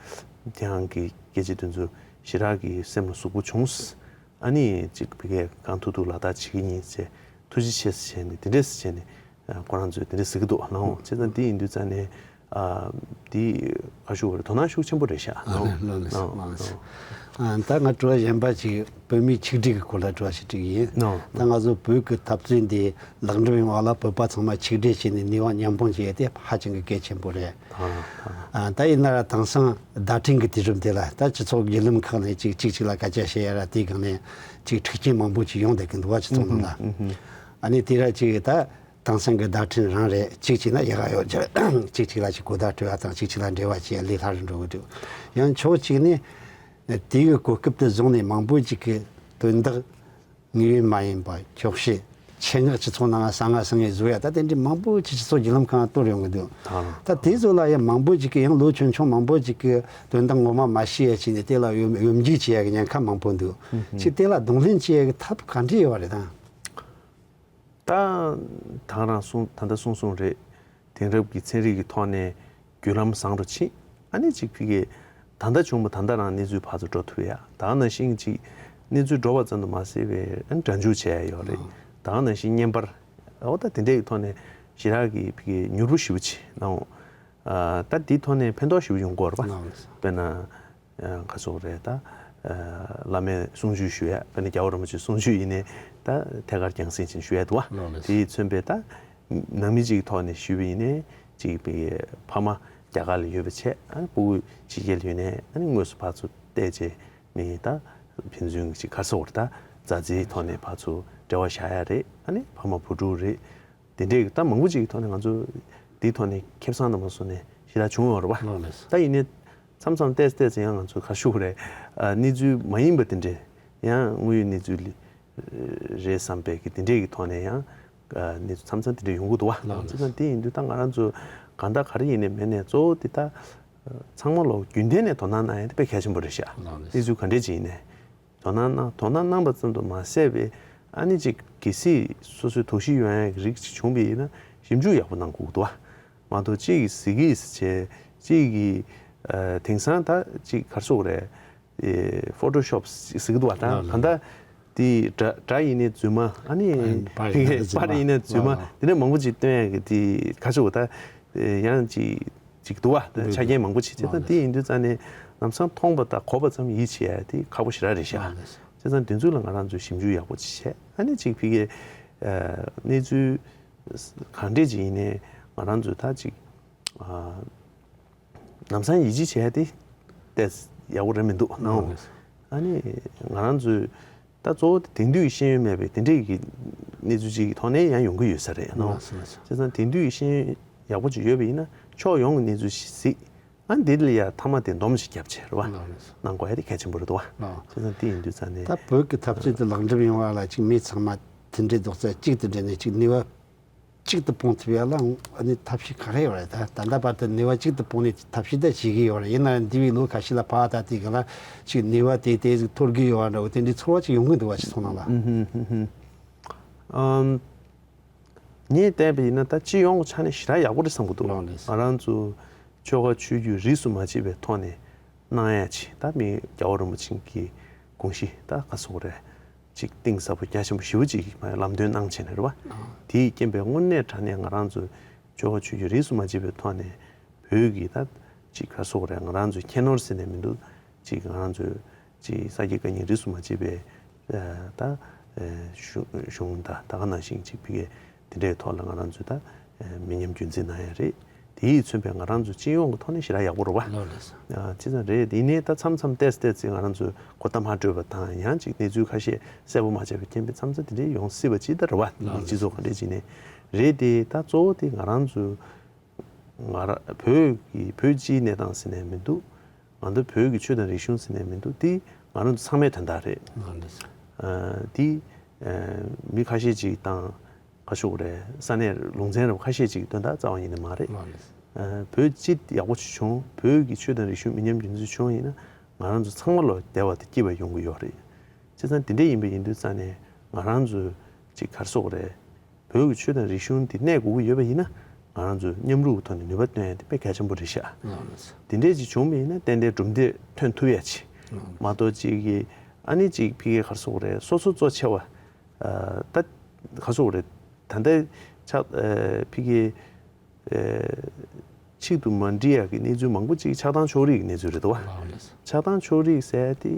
ཁྱེད་རང་གི་སྐད་ཆ་དེ་ཚོ་ཞེ་དྲག་གི་སེམས་ལ་ཟུག་པོ་བྱུང་སོང་། ཨ་ནི་ཅིག་ཕ་གིར་གང་ཐུབ་ཐུབ་ལག་བསྟར་བྱེད་ཀྱི་ཡིན་ཟེར། ཐུགས་རྗེ་ཆེ་ཟེར་བྱས་ནས་དེ་འདྲས་ཟེར་བྱས་ནས་ཁོ་རང་ཚོས་དེ་འདྲས་ཟེར་གྱི་འདུག་ནའོ། བྱས་ཙང་དེ་ཡིན་དུས་ཙང་ནས་ཨ་དེ་ག་ཞུ་དགོས་རེད། དོ་སྣང་ཤུགས་ཆེན་པོ་རེད་ཤག་ནའོ། ལགས་ལགས་ལགས་སོ། ནའོ། ལགས་ལགས་སོ། ནའོ། ཨ་ད་ང་དྲི་བ་གཞན་པ་ཅིག་བོད་མིའི་ཆིག་སྒྲིལ་གྱི་སྐོར་ལ་དྲི་བ་ཞིག་དྲི་གི་ཡིན། ནའོ། ད་ང་ཚོ་བོད་ཀྱི་འཐབ་རྩོད་འདི་ལེགས་འགྲུབ་ཡོང་བ་ལ་བོད་པ་ཚང་མ་ཆིག་སྒྲིལ་བྱས་ནས་ནུས་པ་མཉམ་སྤུངས་བྱེད་ཡ་དེ་ཧ་ཅང་གི་གལ་ཆེན་པོ་རེད། ཨ་ད་ཡིན་ན་ར་དེང་སང་བརྡ་འཕྲིན་གྱི་དུས་རབས་འདི་ལ་ད་སྤྱི་ཚོགས་བརྒྱུད་ལམ་ཁག་ནས་གཅིག་གཅིག་གཅིག་ལ་སྐད་ཆ་བཤད་ཡ་ར་དེའི་སྒང་ནས་གཅིག་འཁྲུག་རྐྱེན་མང་པོ་ཅིག་ཡོང་བསྡད་ཀྱི་འདུག་བ། སྤྱི་ཚོགས་ནང་ལ། ཨ་ནི་དེ་ར་གཅིག་ད་དེང་སང་གི་བརྡ་འཕྲིན་རང་རེད། གཅིག་གཅིག་ལ་ཡག་ག་ཡོད་ཀྱི་རེད། གཅིག་གཅིག་ལ་གཅིག་གོ་བརྡ་སྤྲོད་ཡ་དང་གཅིག་གཅིག་ལ་འབྲེལ་བ་བྱེད་ཡ་ལས་སླ་རུ་འགྲོ་གི་འདུག་ཡང་ཕྱོགས་གཅིག་ནས་དེའི་གོ་སྐབས་དེ་བཟུང་ནས་མང་པོ་ཅིག་གི་དོན་དག་དངོས་ཡོད་མ་ཡིན་པ་འཁྱོག་བཤད། ཆེད་མངགས་སྤྱི་ཚོགས་ནང་ལ་གསང་སྔགས་གསང་ངེ་བཟོ་ཡ་ད་དེ་འདྲའི་མང་པོ་ཅིག་སྤྱི་ཚོགས་བརྒྱུད་ལམ་ཁག་ལ་གཏོར་ཡོང་གི་འདུག་ད་དེ་ཚོ་ལ་ཡང་མང་པོ་ཅིག་གིས་ཡང་ལོ་ཆུང་ཆུང་མང་པོ་ཅིག་གིས་དོན་དག་ངོ་མ་མ་ཤེས་ཡ་བྱས་ནས་དེ་ལ་གཡོ་གཡོ་འཇུག་བྱེད་ཡ་གི་ཉེན་ཁ་མང་པོ་འདུག་ཅིག་དེ་ལ་གདོང་ལེན་བྱེད་ཡ་གི་ཐབས་ག་འདྲ་ཡོད་རེད་ད། ད་ད་རང་གསུང་ད་ལྟ་གསུང་གསུང་རེད། དེང་རབས་ཀྱི་ཚན་རིག་གི་ཐོག་ནས་བརྒྱུད་ལམ་བཟང་རུ་ཕྱིན། ཨ་ནི་ཅིག་ཕ་གི་ད་ལྟ་བྱུང་བ་ད་ལྟ་རང་གནས་ཚུལ་ཕར་ཚུར་འགྲོ་ཐུབ་ཡ། ད་ག་ནང་བཞིན་ཅིག་གནས་ཚུལ་འགྲོ་བ་ཙམ་དུ་མ་ཟད་པའི་ཨ་ནི་སྒྲ་འཇུག་བྱས་ཡ་ཡོད་རེད། ད་ག་ནང་བཞིན་བརྙན་པར་འོ་ད་དེ་འདྲའི་ཐོག་ནས་ཞེ་དྲག་གི་ཕ་གི་མྱུར་པོ་ཞེ་པོ་ཅིག་ནའོ། ད་འདིའི་ཐོག་ནས་ཕན་ཐོགས་ཞེ་པོ་ཡོང་གི་ཡོད་རེད་པ། དཔེར་ན། ཁ་སོག་རེད་ད། བླ་མའི་གསུང་ཆོས་ཞུ་ཡ། དཔེར་ན་རྒྱལ་བ་རིན་པོ་ཆེའི་གསུང་ཆོས་ཡིན་ནའི་ད་ཐད་ཀར་རྒྱང་སྲིང་ཅན་ཞུ་ཡ་འདུག་བ། ལགས་ལགས། དེས་མཚོན་པའི་ད་ནང་མི་གཅིག་གི་ཐོག་ནས་ཞུས་པ་ཡིན་ནའི་གཅིག་པའི་ཕ་མ་རྒྱ་གར་ལ་ཡོད་པ་བྱས། ཨ་ནི་སྤུ་གུ་ཕྱི་རྒྱལ་ཡོད་ནའི་ཨ་ནི་དངོས་སུ་ཕར་ཚུར་བལྟས་བྱས་མི་ད་ཕན་ཚུན་གཅིག་ཁ་སོག་རེད་ད། མཛའ་བརྩེའི་ཐོག་ནས་ཕར་ཚུར་འབྲེལ་བ་བཞག་ཡ་རེད། ཨ་ནི་ཕ་མ་བུ་ཕྲུག་རེད། དེ་འདྲའི་ད་མང་པོ་ཅིག་གི་ཐོག་ནས་ང་ཚོ་དེའི་ཐོག་ནས་ཁེ་བཟང་དུ་མ་སོང་ནས་ཞེ་དྲག་བྱུང་ཡོད་རེད་བ། ལགས་ལགས། ད་ཡིན་ནའི་མཚམས་མཚམས་བལྟས་བལྟས་ཙང་ཡང་ང་ཚོ་ག་ཞུ་དགོས་རེད། ཨ་གནས་ཚུལ་མ་ཡིན་པ་དེ་འདྲས་ཡང་དངོས་ཡོད་གནས་ཚུལ་ལ་རེད་བསམ་པའི་གི་དེ་འདྲས་ཀྱི་ཐོག་ནས་ཡང་ཨ་གནས་ཚུལ་མཚམས་མཚམས་དེ་འདྲས་ཡོང་གི་འདུག་བ། ལགས་ལགས། བྱས་ཙང་དེ་ཡིན་དུས་ད་ང་རང་ཚོ་གང་ལྟར་ག་རེ་ཡིན་ནའི་མིན་ནའི་གཙོ་བོ་དེ་ད་ཚང་མ་ལོ་རྒྱུན་ལྡན་ནས་དོ་སྣང་གནང་ཡ་དེ་དཔེ་གལ་ཆེན་པོ་རེད་ཤག་ལགས་ལགས། གནས་ཚུལ་ག་འདྲས་ཅིག་ཡིན་ནའི། དོ་སྣང་གནང་དོ་སྣང་གནང་བ་ཙམ་དུ་མ་ཟད་པའི་ཨ་ནི་ཅིག་གལ་སྲིད་སོ་སོའི་དོགས་གཞི་ཡོང་ཡག་གི་རིགས་ཅིག་བྱུང་བ་ཡིན་ན་ཞིབ་འཇུག་ཡག་པོ་གནང་དགོས་ཀྱི་འདུག་བ། མ་གཏོགས་གཅིག་གིས་ཟེར་གི་ཟེར་བྱས་གཅིག་གིས་ཨ་དེང་སང་ད་ཅིག་ག་རེ་ཟེར་དགོས་རེད། ཨེ་ཕོ་ཊོ་ཤོབ་ཟེར་གི་འདུག་བ། ད་ལགས་ལགས། གང་ལྟར་དེ་སྒྲ་སྒྲ་ཡིན་ནའི་རྫུན་མ། ཨ་ནི་ཨ་པར་ཡིན་ན་རྫུན་པར་ཡིན་ན་རྫུན་མ། ལགས་ལགས། དེ་འདྲ་མང་པོ་ཅིག་སྟོན་ཡག་གི་དེ་ག་རེ་ཟེར་དགོས། ད་ཡང་ཅིག་ཅིག་འདུག་བ། ཆ་རྐྱེན་མང་པོ་ཅིག་བྱས་ཙང་། དེ་ཡིན་དུས་ཙང་ནས་ལམ་སང་མཐོང་བ་དང་གོ་བ་ཙམ་ཡིད་ཆེས་ཡ་དེ་ཁག་པོ་ཞེ་དྲག་རེད་ཤག་བྱས་ཙང་དེ་ཚོ་ལ་ང་རང་ཚོས་ཞིབ་འཇུག་ཡག་པོ་ཅིག་བྱས། ཨ་ནི་ཅིག་ཕ་གིའི་གནས་ཚུལ་གང་འདྲས་ཅིག་ཡིན་ནའི་ང་རང་ཚོས་ད་ཅིག་ལམ་སང་ཡིད་ཆེས་བྱས་ཏེ་བལྟས་ཡག་པོ་རེད་མི་འདུག་ནའོ། ཨ་ནི་ང་རང་ཚོས་ད་གཙོ་བོ་དེང་དུས་ཤེས་ཡོན་མེད་པའི་དེ་འདྲས་ཀྱི་གནས་ཚུལ་ཅིག་གི་ཐོག་ནས་ཡང་ཡོང་གི་ཡོད་ས་རེད་ནའོ། ལགས་སོ་ལགས་སོ། བྱས་ཙང་དེང་དུས་ཤེས་ཡོན་ཡག་པོ་ཅིག་ཡོད་པ་ཡིན་ན་ཕྱོགས་ཡོངས་ཀྱི་གནས་ཚུལ་ཞིག་གཟིགས། ཨ་འདི་ལ་ཡ་མཐའ་མ་དེ་འདོམས་ཤིག་བརྒྱབ་བྱས་རེད་བ། ལགས་ལགས་སོ། གནང་དགོས་ཡ་དེ་གལ་ཆེན་པོ་རེད་འདུག་བ། ལགས། བྱས་ཙང་དེ་ཡིན་དུས་ཙང་ནས། ད་བོད་ཀྱི་འཐབ་རྩོད་དེ་ལེགས་འགྲུབ་ཡོང་བ་ལ་ཅིག་མི་ཚང་མ་མཐུན་སྒྲིལ་རྡོག་རྩ་གཅིག་ཏུ་སྒྲིལ་ནས་ཅིག་ནུས་པ་གཅིག་ཏུ་སྤུངས་ཐུབ་ཡ་ལ་ཨ་ནི་ཐབས་ཤེས་ག་རེ་ཡོད་རེད། ད་ད་ལྟ་བར་དུ་ནུས་པ་གཅིག་ཏུ་སྤུངས་ནས་ཐབས་ཤེས་ད་བྱེད་ཀྱི་ཡོད་རེད། ཡིན་ན་འདས་པའི་ལོ་ཁ་ཤས་ལ་ཕར་ད་དེ་ག་ལ་ཅིག་ནུས་པ་དེ་དེ་ཟིག་འཐོར་གི་ཡོད་རེད་འདྲ་བོ་དེ་འདྲའི་ཚོར་བ་ཅིག་ཡོང་གི་འདུག་བ། སྤྱི་ཚོགས་ནང་ལ། ཨུམ་ཧུམ་ཧུམ་ཧུམ། ཨམ། ངས་བལྟས་པ་ཡིན་ན་ད་སྤྱི་ཡོངས་ཀྱི་ཆ་ནས་ཞེ་དྲག་ཡག་པོ་རེད་བསམ་གྱི་འདུག་ལགས་ལགས། ང་རང་ཚོ་ཆོལ་ཁ་ཆོས་བརྒྱུད་རིས་སུ་མ་ཆད་པའི་ཐོག་ནས་གནང་ཡ་ཆེ། ད་མི་རྒྱལ་བ་རིན་པོ་ཆེ་གི་དགོངས་གཞི་ད་ག་ཟེར་དགོས་རེད། ཅིག་གཏིང་ཟབ་པོ་རྒྱ་ཆེན་པོ་ཞེ་པོ་ཅིག་ལམ་སྟོན་གནང་བྱས་ནས་རེད་བ། དེའི་རྐྱེན་པས་དངོས་གནས་དྲང་གནས་ང་རང་ཚོ་ཆོལ་ཁ་ཆོས་བརྒྱུད་རིས་སུ་མ་ཆད་པའི་ཐོག་ནས་བོད་ཀྱི་ད་ཅིག་ག་རེ་ཟེར་དགོས་རེད། ང་རང་ཚོའི་ཁྱད་ནོར་ཟེར་ནས་མི་འདུག་ཅིག་ང་རང་ཚོའི་ཅིག་ས་དགེ་བཀའ་རྙིང་རིས་སུ་མ་ཆད་པའི་ཨ་ད་ཨ་གཞུང་གཞུང་དང་ད་ག་ནང་བཞིན་ཅིག་ཕ་གི་དེ་འདྲའི་ཐོག་ལ་ང་རང་ཚོས་ད་ཨ་མི་ཉམས་རྒྱུན་འཛིན་གནང་ཡ་རེད། དེ་ཡིས་མཚོན་པའི་ང་རང་ཚོ་སྤྱི་ཡོངས་ཀྱི་ཐོག་ནས་ཞེ་དྲག་ཡག་པོ་རེད་བ། ལགས་ལགས་སོ། ཨ་ཅི་ཙམ་རེད། ཡིན་ནའི་ད་མཚམས་མཚམས་ཏོག་ཙམ་ཏོག་ཙམ་ང་རང་ཚོས་གོ་བརྡ་མ་སྤྲོད་པ་དང་ཡང་ཅིག་གནས་ཚུལ་ཁ་ཤས་གསལ་པོ་མ་ཆགས་པའི་རྐྱེན་པས་མཚམས་མཚམས་དེ་འདྲའི་ཡོང་སྲིད་པ་ཅིག་ད་རེད་བ། ལགས་ལགས་སྤྱི་ཚོགས་ག་འདྲས་ཅིག་ནས་རེད་དེ། ད་གཙོ་བོ་དེ་ང་རང་ཚོ་ང་ར་བོད་ཀྱི་བོད་སྤྱིའི་གནས་སྟངས་ཟེར་ནས་མི་འདུག་ང་ཚོ་བོད་ཀྱི་ཆོས་དང་རིག་གཞུང་ཟེར་ནས་མི་འདུག་དེ་ང་རང་ཚོ་ཚང་མའི་དོན་དག་རེད། ལགས་ལགས་སོ། ཨ་དེ་ཨ་མི་ཁ་ཤས་ཅིག་དང་ཁ་ཤོག་རེད། ས་གནས་ལུང་ཚན་རེད་བ། ཁ་ཤས་ཅིག་དོན་དག་རྩ་བ་ཉིད་ནས་མ་རེད། ལགས་ལགས་སོ། ཨ་བོད་སྤྱི་ཡག་པོ་ཅིག་བྱུང་། བོད་ཀྱི་ཆོས་དང་རིག་གཞུང་མི་ཉམས་རྒྱུན་འཛིན་བྱུང་བ་ཡིན་ན་ང་རང་ཚོ་ཚང་མ་ལོ་བདེ་བ་དང་སྐྱིད་པ་ཡོང་གི་ཡོད་རེད། བྱས་ཙང་དེ་འདྲ་ཡིན་པ་ཡིན་དུས་ཙང་ནས་ང་རང་ཚོ་ཅིག་ག་རེ་ཟེར་དགོས་རེད། བོད་ཀྱི་ཆོས་དང་རིག་གཞུང་འདི་གནས་དགོས་ཀྱི་ཡོད་པ་ཡིན་ན་ང་རང་ཚོས་མཉམ་རུབ་ཀྱི་ཐོག་ནས་ནུས་པ་བཏོན་ཡ་དེ་དཔེ་གལ་ཆེན་པོ་རེད་ཤག་ལགས་ལགས་སོ། དེ་འདྲས་ཅིག་བྱུང་བ་ཡིན་ན་ཏན་ཏན་གྲུབ་འབྲས་ཐོན་ཐུབ་ཡ་ཅིག་ལགས་ལགས་མ་གཏོགས་ཅིག་གི་ཨ་ནི་ཅིག་ཕ་གི་ག་རེ་ཟེར་དགོས་རེད། སོ་སོ་གཙོ་ཆེ་བ། ཨ་ད་ག་རེ་ཟེར་དགོས་རེད། ད་ལྟ་ཆགས་ཨ་ཕ་གི་ཨ་གཅིག་ཏུ་མ་འགྲིལ་ཡག་གི་གནས་ཚུལ་མང་པོ་ཅིག་ཆགས་སྡང་ཕྱོགས་རིས་ཀྱི་གནས་ཚུལ་རེད་འདུག་བ། ལགས་ལགས་སོ། ཆགས་སྡང་ཕྱོགས་རིས་ཟེར་ཡ་དེ་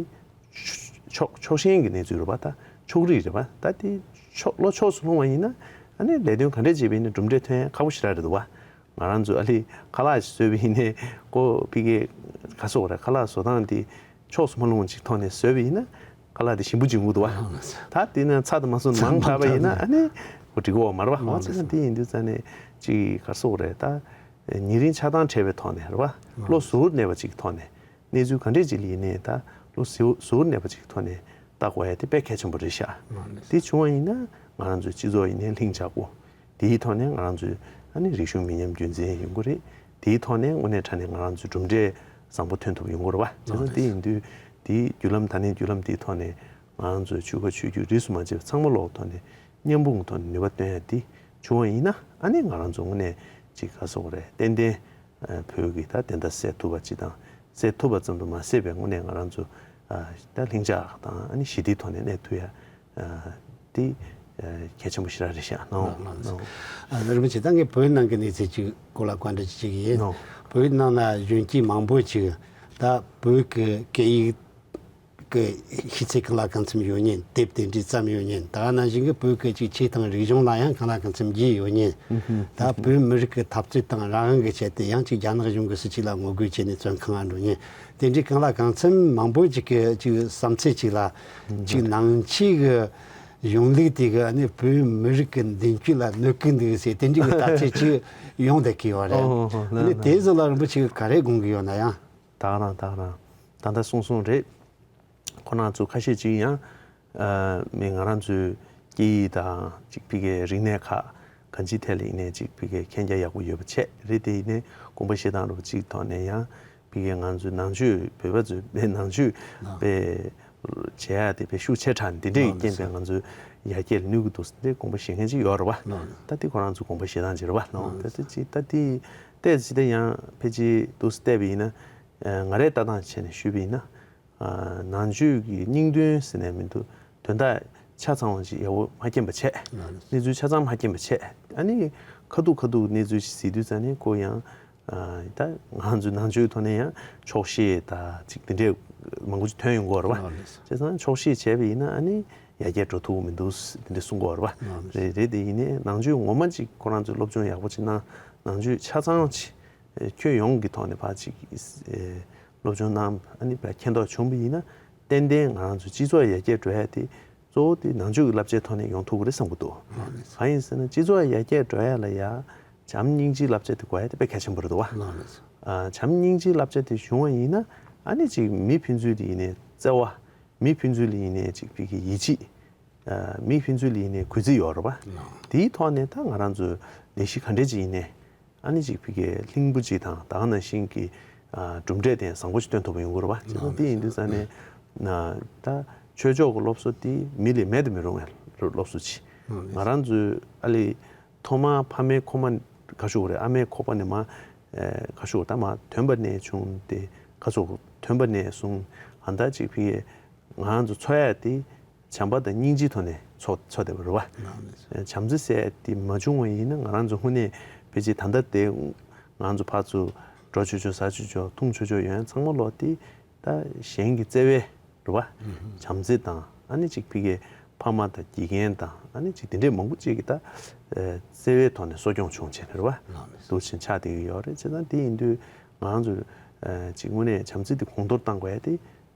ཕྱོགས་ཕྱོགས་ཞེན་གྱི་གནས་ཚུལ་རེད་བ། ད་ཕྱོགས་རིས་རེད་བ། ད་དེ་ཕྱོགས་བློ་ཕྱོགས་སུ་ལྷུང་བ་ཡིན་ན་ཨ་ནི་ལས་དོན་ག་འདྲས་བྱས་པ་ཡིན་ན་གྲུབ་འབྲས་ཐོན་ཡ་ཁག་པོ་ཞེ་དྲག་རེད་འདུག་བ། ང་རང་ཚོ་ཨ་ལི་ཁ་ལག་ཅིག་བཟོས་པ་ཡིན་ནའི་ཁོ་ཕ་གི་ག་རེ་ཟེར་དགོས་རེད། ཁ་ལག་བཟོ་སྟངས་དེ་ཕྱོགས་སུ་མ་ལྷུང་བ་ཅིག་ཐོག་ནས་བཟོས་པ་ཡིན་ན་ཁ་ལག་དེ་ཞིམ་པོ་ཅིག་ཡོང་གི་འདུག་བ། ད་དེ་ན་ཚྭ་དེ་མ་བཟོས་ན་མང་དྲགས་པ་ཡིན་ན་ཨ་ནི་ཁོ་འགྲིག་གི་ཡོད་མ་རེད་བ། འོ་བྱས་ཙང་དེ་ཡིན་དུས་ཙང་ནས་ཅིག་ག་རེ་ཟེར་དགོས་རེད། ད་ཉེ་རིང་ཆགས་སྡང་བྲལ་བའི་ཐོག་ནས་རེད་བ། བློ་གཟུ་བོར་གནས་པ་ཅིག་ཐོག་ནས་གནས་ཚུལ་ག་འདྲས་ཅིག་ལ་ཡིན་ནའི་ད་བློ་གཟུ་བོར་གནས་པ་ཅིག་ཐོག་ནས་ལྟ་དགོས་ཡ་དེ་དཔེ་གལ་ཆེན་པོ་རེད་ཤག་དེ་བྱུང་བ་ཡིན་ན་ང་རང་ཚོའི་སྤྱི་ཚོགས་ཡིན་ནའི་ལྷིང་འཇགས་པོ། དེའི་ཐོག་ནས་ང་རང་ཚོའི་ཨ་ནི་རིག་གཞུང་མི་ཉམས་རྒྱུན་འཛིན་ཡོང་གི་རེད། དེའི་ཐོག་ནས་དངོས་གནས་དྲང་གནས་ང་རང་ཚོའི་གྲུབ་འབྲས་བཟང་པོ་ཐོན་ཐུབ་ཡོང་གི་རེད་བ། བྱས་ཙང་དེ་ཡིན་དུས་དེའི་བརྒྱུད་ལམ་ད་ནི་བརྒྱུད་ལམ་དེའི་ཐོག་ནས་ང་རང་ཚོའི་ཆོལ་ཁ་ཆོས་བརྒྱུད་རིས་སུ་མ་ཆད་པ་ཚང་མ་ལོག་ཐོག་ནས་མཉམ་སྤུངས་ཐོག་ནས་ནུས་པ་བཏོན་ཡ་དེ་བྱུང་བ་ཡིན་ན་ཨ་ནི་ང་རང་ཚོ་དངོས་གནས་ཅིག་ག་རེ་ཟེར་དགོས་རེད། ཏན་ཏན་བོད་ཀྱི་ད་བདེན་མཐའ་གསལ་ཐུབ་པ་ཅིག་དང་། གསལ་ཐུབ་པ་ཙམ་དུ་མ་ཟད་པའི་དངོས་གནས་ང་རང་ཚོ་ད་ལྷིང་འཇགས་དང་ཨ་ནི་ཞི་བདེའི་ཐོག་ནས་གནས་ཐུབ་ཡ་དེ་གལ་ཆེན་པོ་ཞེ་དྲག་རེད་ཤག་ནོ། ལགས་ལགས་སོ། ཨ་རིན་པོ་ཆེ་ད་ངས་བོད་ནང་གི་གནས་ཚུལ་ཅིག་སྐོར་ལ་བཀའ་འདྲི་ཅིག་ཡིན། ནོ། བོད་ནང་ན་གཞོན་སྐྱེས་མང་པོ་ཅིག་ད་བོད་ཀྱི་སྐད་ཡིག་གི་ཤེས་ཚད་གང་ལ་གང་འཚམ་ཡོད་མཁན། དེབ་དེ་འདྲའི་བརྩམས་ཡོད་མཁན། ད་ནང་བཞིན་གྱི་བོད་ཀྱི་ཅིག་ཆོས་དང་རིག་གཞུང་ལ་ཡང་གང་ལ་གང་འཚམ་རྒྱུས་ཡོད་མཁན། ད་བོད་མི་རིགས་ཀྱི་འཐབ་རྩོད་དང་རང་དབང་གི་ཆེད་དུ་ཡང་ཅིག་རྒྱ་ནག་གཞུང་གི་སྲིད་བྱུས་ལ་ངོ་རྒོལ་བྱས་ནས་བཙོན་ཁང་ང་འགྲོ་མཁན། དེ་འདྲའི་གང་ལ་གང་འཚམ་མང་པོ་ཅིག་གི་ཅིག་བསམ་ཚུལ་ཅིག་ལ་ཅིག་ནང་ཆོས་ཀྱི་གཞུང་ལུགས་དེ་གི་ཨ་ནི་བོད་མི་རིགས་ཀྱི་མདུན་སྐྱོད་ལ་གནོད་ཀྱི་འདུག་ཟེར་དེ་འདྲའི་གི་ལྟ་ཚུལ་ཅིག་ཡོང་བསྡད་ཀྱི་ཡོད་རེད། ཨོ་ཨོ་ཨོ། ཨ་ནི་དེ་ཚོ་ལ་རིན་པོ་ཆེ་གིས་ག་རེ་དགོངས་ཀྱི་ཡོད་ན་ཡང་། ད་ག་རང་ད་ག་རང་ད་ལྟ་གསུངས་སོང་རེད། ཁོ་རང་ཚོ་ཁ་ཤས་ཅིག་ཡང་ཨ་མི་ང་རང་ཚོའི་སྐད་ཡིག་དང་ཅིག་ཕ་གིའི་རིག་གནས་ཁག་གང་ཅིའི་ཐད་ལ་ཡིན་ནའི་ཅིག་ཕ་གིའི་མཁྱེན་རྒྱ་ཡག་པོ་ཡོད་པ་བྱས་རེད། དེ་ཡིན་ནའི་དགོངས་པ་བཞེས་སྟངས་རོབ་ཅིག་ཐོག་ནས་ཡང་ཕ་གིའི་ང་ཚོའི་ནང་ཆོས་བོད་པ་ཚོའི་པའི་ནང་ཆོས་པའི་བྱེད་ཡག་དེ་པའི་ཤུགས་ཆེ་དྲགས་འདི་འདྲའི་རྐྱེན་པས་ང་ཚོའི་ཡར་རྒྱས་ལ་གནོད་ཀྱི་འདུག་འདི་དགོངས་པ་བཞེས་མཁན་ཅིག་ཡོད་རེད་བ། ད་འདི་ཁོ་རང་ཚོའི་དགོངས་པ་བཞེས་སྟངས་ཅིག་རེད་བ། ད་འདི་ཅིག་ད་འདི་བལྟས་ཅིག་ད་ཡང་ཕལ་ཆེར་འདུག་བལྟས་པ་ཡིན་ན་ང་རའི་ལྟ་སྟངས་བྱས་ནས་ཞུས་པ་ཡིན་ན། ནང་ཆོས་ཀྱི་སྙིང་དོན་ཟེར་ནས་མི་འདུག་དོན་དག་ཆ་ཚང་བ་ཅིག་ཡག་པོ་མ་མཁྱེན་པ་བྱས། གནས་ཚུལ་ཆ་ཚང་མ་མཁྱེན་པ་བྱས། ཨ་ནི་ཁ་ཐུག་ཁ་ཐུག་གནས་ཚུལ་ཞིག་གཟིགས་དུས་ཙང་ནས་ཁོ་ཡང་ད་ང་ཚོའི་ནང་ཆོས་ཐོག་ནས་ཡང་ཆོག་ཤེས་ད་ཅིག་དེ་འདྲས་མང་པོ་ཅིག་ཐོན་ཡོང་གི་ཡོད་རེད་བ། བྱས་ཙང་ཆོག་ཤེས་བྱས་པ་ཡིན་ན་ཨ་ནི་ཡར་རྒྱས་འགྲོ་ཐུབ་ཀྱི་མི་འདུག་དེ་འདྲས་གསུང་གི་ཡོད་རེད་བ། རེད་རེད། དེ་ཡིན་ནའི་ནང་ཆོས་ངོ་མ་ཅིག་ཁོ་རང་ཚོས་སློབ་སྦྱོང་ཡག་པོ་ཅིག་གནང་། ནང་ཆོས་ཆ་ཚང་ཅིག་ཁྱོན་ཡོངས་ཀྱི་ཐོག་ནས་ཕར་ཅིག་སློབ་སྦྱོང་གནང་། ཨ་ནི་ཕར་མཁྱེན་རྟོགས་བྱུང་བ་ཡིན་ན་ཏན་ཏན་ང་རང་ཚོ་སྤྱི་ཚོགས་ཡར་རྒྱས་འགྲོ་ཡ་དེ་གཙོ་བོ་དེ་ནང་ཆོས་ཀྱི་བསླབ་བྱའི་ཐོག་ནས་ཡོང་ཐུབ་ཀྱི་རེད་བསམ་གྱི་འདུག་གང་ཡིན་ཟེར་ན་སྤྱི་ཚོགས་ཡར་རྒྱས་འགྲོ་ཡ་ལ་ཡ་བྱམས་སྙིང་རྗེའི་བསླབ་བྱ་དེ་དགོས་ཡ་དེ་དཔེ་གལ་ཆེན་པོ་རེད་འདུག་བ། བྱམས་སྙིང་རྗེའི་བསླབ་བྱ་དེ་བྱུང་བ་ཡིན་ན་ཨ་ནི་ཅིག་མི་ཕན་ཚུན་དེ་ཡིན་ནའི་བརྩེ་བ། མི་ཕན་ཚུན་ལ་ཡིན་ནའི་ཅིག་ཕ་གི་ཡིད་ཆེས། མི་ཕན་ཚུན་ལ་ཡིན་ནའི་གུས་བརྩི་ཡོད་རེད་བ། དེའི་ཐོག་ནས་ད་ང་རང་ཚོའི་ལས་གཞི་ག་འདྲས་ཅིག་ཡིན་ནའི་ཨ་ནི་ཅིག་ཕ་གི་ལྷིང་པོ་ཅིག་དང་ད་ག་ནང་བཞིན་གྱི་གྲུབ་འབྲས་དེ་བཟང་པོ་ཞིག་སྟོན་ཐུབ་པ་ཡོང་གི་རེད་བ། བྱས་ཙང་དེ་ཡིན་དུས་ཙང་ནས་ད་ཆོས་ཕྱོགས་ཀྱི་སློབ་གསོ་དེ་མི་ལས་མེད་དུ་མི་རུང་བའི་སློབ་གསོ་ཅིག་ང་རང་ཚོའི་ཨ་ལས། ཐོག་མར་ཕ་མའི་ཁོག་པ་ག་ཞུ་དགོས་རེད། ཨ་མའི་ཁོག་པ་ནས་མར་ག་ཞུ་དགོས་ད་མར་ཐོན་པ་ནས་བྱུང་སྟེ་ག་ཞུ་དགོས་ཐོན་པ་ནས་བཟུང་ཨ་ད་ཅིག་ཕ་གི་ང་རང་ཚོ་འཚོ་ཡ་དེ་ བྱམས་པ་དང་སྙིང་རྗེའི་ཐོག་ནས་འཚོ་འཚོ་བསྡད་པ་རེད་བ། ལགས་ནས། བྱམས་བརྩེ་ཟེར་དེ་མ་བྱུང་བ་ཡིན་ན་ང་རང་ཚོ་དངོས་གནས་ཕལ་ཆེར་ད་ལྟ་དེ་ང་རང་ཚོ་ཕར་ཚུར་འགྲོ་ཆོག་ཆོག་ཟ་ཆོག་ཆོག་འཐུང་ཆོག་ཆོག་ཡོང་ཡ་ཚང་མ་ལོག་དེ་ད་གཞན་གྱི་བརྩེ་བའི་རེད་བ། བྱམས་བརྩེ་དང་ཨ་ནི་ཅིག་ཕ་གིའི་ཕ་མ་དང་དགེ་རྒན་དང་ཨ་ནི་ཅིག་དེ་འདྲས་མང་པོ་ཅིག་གི་ད་བརྩེ་བའི་ཐོག་ནས་གསོ་སྐྱོང་བྱུང་བྱས་ནས་རེད་བ། ལགས་ནས། འདུག་ཕྱིན་ཆགས་བསྡད་ཀྱི་ཡོད་རེད། བྱས་ཙང་དེ་ཡིན་དུས་ང་རང་ཚོ་ཅིག་དངོས་གནས་བྱམས་བརྩེ་དེ་གོང་མཐོར་བཏང་དགོས་ཡ་དེ་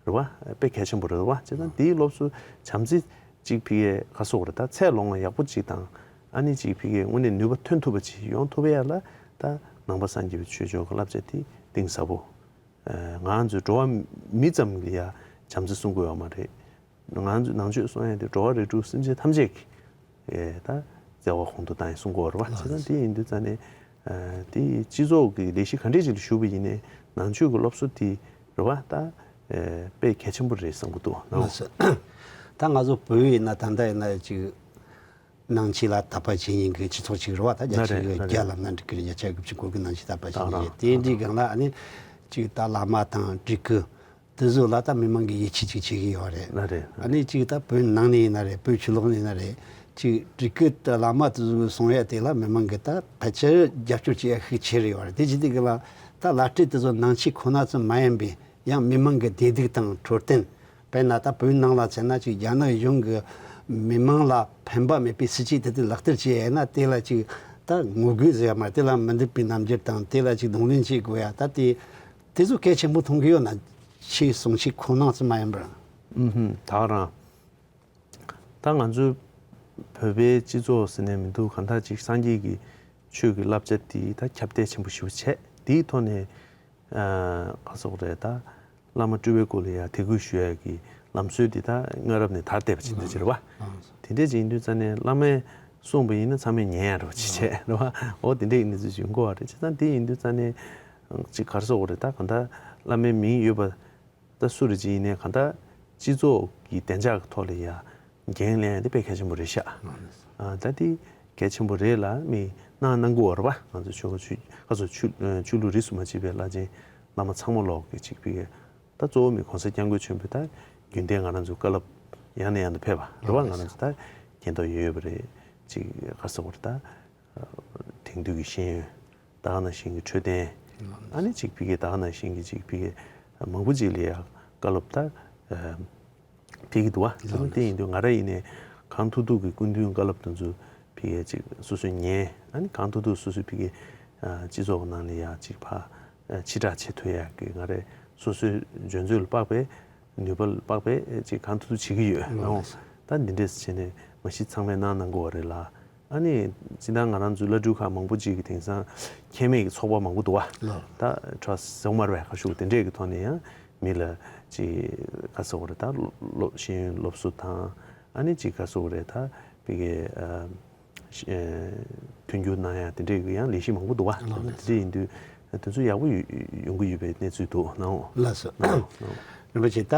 རེད་བ། དཔེ་གལ་ཆེན་པོ་རེད་བ། བྱས་ཙང་དེའི་སློབ་གསོ་བྱམས་བརྩེ་ཅིག་ཕ་གིའི་ག་སོགས་རེད་ད་ཚད་ལོངས་ཡག་པོ་ཅིག་དང་ཨ་ནི་ཅིག་ཕ་གིའི་དངོས་གནས་ནུས་པ་ཐོན་ཐུབ་པ་ཅིག་ཡོང་ཐུབ་ཡ་ལ་ད་ནང་པ་སངས་རྒྱས་པའི་ཆོས་ཕྱོགས་ཀྱི་བསླབ་བྱ་དེ་གཏིང་ཟབ་པོ། ང་ཚོའི་འགྲོ་བ་མི་ཙམ་ལ་ཡ་བྱམས་བརྩེ་གསུང་གི་ཡོད་མ་རེད། ང་ཚོ་ནང་ཆོས་གསུང་ཡ་དེ་འགྲོ་བ་རིགས་དྲུག་སེམས་ཅན་ཐམས་ཅད་ཀྱི་ད་བརྩེ་བ་གོང་དུ་བཏང་ཡ་གསུང་གི་ཡོད་རེད་བ། བྱས་ཙང་དེ་ཡིན་དུས་ཙང་ནས་དེ་སྤྱི་ཚོགས་ཀྱི་ལས་གཞི་ག་འདྲས་ཅིག་ལ་ཞུགས་པ་ཡིན་ནའི་ནང་ཆོས་ཀྱི་སློབ་གསོ་དེ་རེད་བ་ད་དཔེ་གལ་ཆེན་པོ་རེད་བསམ་གྱི་འདུག་ནའོ། ལགས་སོ། ད་ང་ཚོ་བོད་ཡིན་ན་ད་ལྟ་ཡིན་ན་ཅིག་ནང་ཆོས་ལ་དད་པ་བྱེད་མཁན་གྱི་སྤྱི་ཚོགས་ཅིག་རེད་བ། ད་བརྒྱ་ཆ་ན་རེ་ན་རེ་བརྒྱ་ལབ་ན་འགྲིག་གི་རེད། བརྒྱ་ཆ་དགུ་བཅུ་གོ་དགུ་ནང་ཆོས་དད་པ་བྱེད་མཁན་རེད། དེ་འདྲའི་སྒང་ལ་ཨ་ནི་ཅིག་ད་བླ་མ་དང་སྤྲུལ་སྐུ་དེ་ཚོ་ལ་ད་མི་མང་གིས་ཡིད་ཆེས་ཅིག་བྱེད་ཀྱི་ཡོད་རེད། ན་རེ་ན་ཨ་རེ་ནི་ཅིག་ད་བོད་ནང་ནས་ཡིན་ན་རེད། བོད་ཕྱི་ལོགས་ནས་ཡིན་ན་རེད། ཅིག་སྤྲུལ་སྐུ་དང་བླ་མ་དེ་ཚོ་གསུང་ཡ་དེ་ལ་མི་མང་གིས་ད་ཕལ་ཆེར་རྒྱབ་སྐྱོར་བྱེད་ཡ་ཤུགས་ཆེ་རེད་ཡོད་རེད། དེ་བྱེད་དུས་སྒང་ལ་ད་བླ་སྤྲུལ་དེ་ཚོ་ནང་ཆོས་ཁོ་ན་ཙམ་མ་ཡིན་པའི་ཡང་མི་མང་གི་བདེ་སྡུག་དང་འཕྲོད་བསྟེན། དཔེར་ན་ད་བོད་ནང་ལ་མཚོན་ན་ཅིག་རྒྱ་ནག་གཞུང་གི་མི་མང་ལ་ཕན་པ་མེད་པའི་སྲིད་ཇུས་དེ་དག་ལག་བསྟར་བྱེད་ཡ་ཡིན་ན་དེ་ལ་ཅིག་ད་ངོ་རྒོལ་ཟེར་ཡ་མ་རེད། དེ་ལ་མི་འདོད་པའི་རྣམ་འགྱུར་དང་དེ་ལ་ཅིག་གདོང་ལེན་བྱེད་དགོས་ཡ་ད་དེ་དེ་ཚོ་གལ་ཆེན་པོ་མཐོང་གི་ཡོད་ན། ཆོས་གསུང་ཆོས་ཁོ་ན་ཙམ་མ་ཡིན་པར། ཨུ་ཧུམ། ད་ག་རང་། ད་ང་ཚོའི་བོད་པའི་སྤྱི་ཚོགས་ཟེར་ནས་མི་འདུག་གང་ལྟར་ཅིག་སངས་རྒྱས་ཀྱི་ཆོས་ཀྱི་བསླབ་བྱ་དེ་ད་ཁྱབ་གདལ་ཆེན་པོ་ཞེ་པོ་བྱས། དེའི་ཐོག་ནས་ཨ་ག་སོགས་རེད། ད་བླ་མ་སྤྲུལ་པའི་སྐོར་ལ་ཡ་དད་གུས་ཞུ་ཡ་གི་ལམ་སྲོལ་དེ་ད་སྔ་རབས་ནས་དར་བསྡད་པ་ཅིག་འདུག་ཅེས་རེད་བ། དེ་འདྲས་ཅིག་ཡིན་དུས་ཙང་ནས་བླ་མས་གསུངས་པ་ཡིན་ན་ཚང་མས་ཉན་ཡ་རེད་བ། ཅི་བྱས་རེད་བ། འོ་དེ་འདྲས་ཀྱི་གནས་ཚུལ་ཞིག་ཡོང་གི་ཡོད་རེད། བྱས་ཙང་དེ་ཡིན་དུས་ཙང་ནས་ཅིག་ག་རེ་ཟེར་དགོས་རེད། ད་གང་ལྟར་བླ་མའི་མིང་ཡོད་པ། ད་སུ་རེད་ཅིག་ཡིན་ནའི་གང་ལྟར་སྤྱི་ཚོགས་ཀྱི་བདེ་འཇགས་ཀྱི་ཐོག་ལ་ཡ་འགན་ལེན་ཡ་དེ་དཔེ་གལ་ཆེན་པོ་རེད་ཤག་ཨ་ད་དེ་གལ་ཆེན་པོ་རེད་ལ་མི་གནང་གནང་དགོས་པ་རེད་པ། ང་ཚོ་ཆོལ་ཁ་ཆོས་ཁ་ཚོ་ཆོས་ཆོས་ལུགས་རིས་སུ་མ་ཆད་པའི་བླ་ཆེན་བླ་མ་ཚང་མ་ལོག་གི་ཅིག་ཕ་གི་ད་གཙོ་བོ་མི་གོང་ས་སྐྱབས་མགོན་ཆེན་པོས་ད་རྒྱུན་གཏན་ང་རང་ཚོའི་བཀའ་སློབ་ཡང་ནས་ཡང་དུ་ཕེབས་པ་རེད་པ། ང་རང་ཚོ་ད་མཁྱེན་རྟོགས་ཡོད་ཡོད་པ་རེད། ཅིག་ག་རེ་ཟེར་དགོས་རེད། ད། དེང་དུས་ཀྱི་ཤེས་ཡོན། ད་ག་ནང་བཞིན་གྱི་འཕྲོད་བསྟེན། ཨ་ནི་ཅིག་ཕ་གི་ད་ག་ནང་བཞིན་གྱི་ཅིག་ཕ་གི་མང་པོ་ཅིག་ལ་ཡ་བཀའ་སློབ་ད་ཕེབས་ཀྱི་འདུག་བ། དེ་ཡིན་དུས་ང་རང་ཡིན་ནའི་གང་ཐུབ་ཐུབ་ཀྱི་སྐུ་མདུན་བཀའ་སློབ་དེ་ཚོ་ཕ་གི་ཅིག་སོ་སོས་ཉན། ཨ་ནི་གང་ཐུབ་ཐུབ་སོ་སོའི་ཕ་གི་སྤྱི་ཚོགས་ཀྱི་ནང་ལ་ཡ་ཅིག་ཕར་ཕྱི་བསྒྲགས་བྱེད་ཐུབ་ཡ་གི་ང་རང་སོ་སོའི་འཇོན་ཚོད་ལ་དཔག་པའི་ནུས་པ་ལ་དཔག་པའི་ཅིག་གང་ཐུབ་ཐུབ་བྱེད་ཀྱི་ཡོད། ད་འདི་འདྲས་བྱས་ནས་མ་གཞི་ཚང་མས་གནང་གནང་དགོས་པ་རེད་ལ། ཨ་ནི་སྤྱིར་བཏང་ང་རང་ཚོའི་བླ་སྤྲུལ་ཁག་མང་པོ་ཅིག་གིས་དེང་སང་ཁྱད་མེད་ཀྱི་ཚོགས་པ་མང་པོ་འདུག་བ། ལགས། ད་ཁྲ་ཟེར་མ་རེད་པས། ཁ་ཤུགས་དེ་འདྲས་ཀྱི་ཐོག་ནས་ཡང་མི་ལ་ཅིག་ག་རེ་ཟེར་དགོས་རེད། ད་སློབ་ཤེས་ཡོན་སློབ་གསོ་དང་ཨ་ནི་ཅིག་ག་རེ་ཟེར་དགོས་རེད། ད་ཕ་གི་ཨ་ཤ་ཨ་མཐུན་འགྱུར་གནང་ཡ་དེ་འདྲས་ཀྱི་ཡང་ལས་གཞི་མང་པོ་འདུག་བ། ལགས། དེ་འདྲས་ཡིན་དུས་དེ་ཚོ་ཡག་པོ་ཡོང་གི་ཡོད་པའི་གནས་ཚུལ་འདུག་ནའོ། ལགས་སོ། ནའོ། ནའོ། རིན་པོ་ཆེ་ད།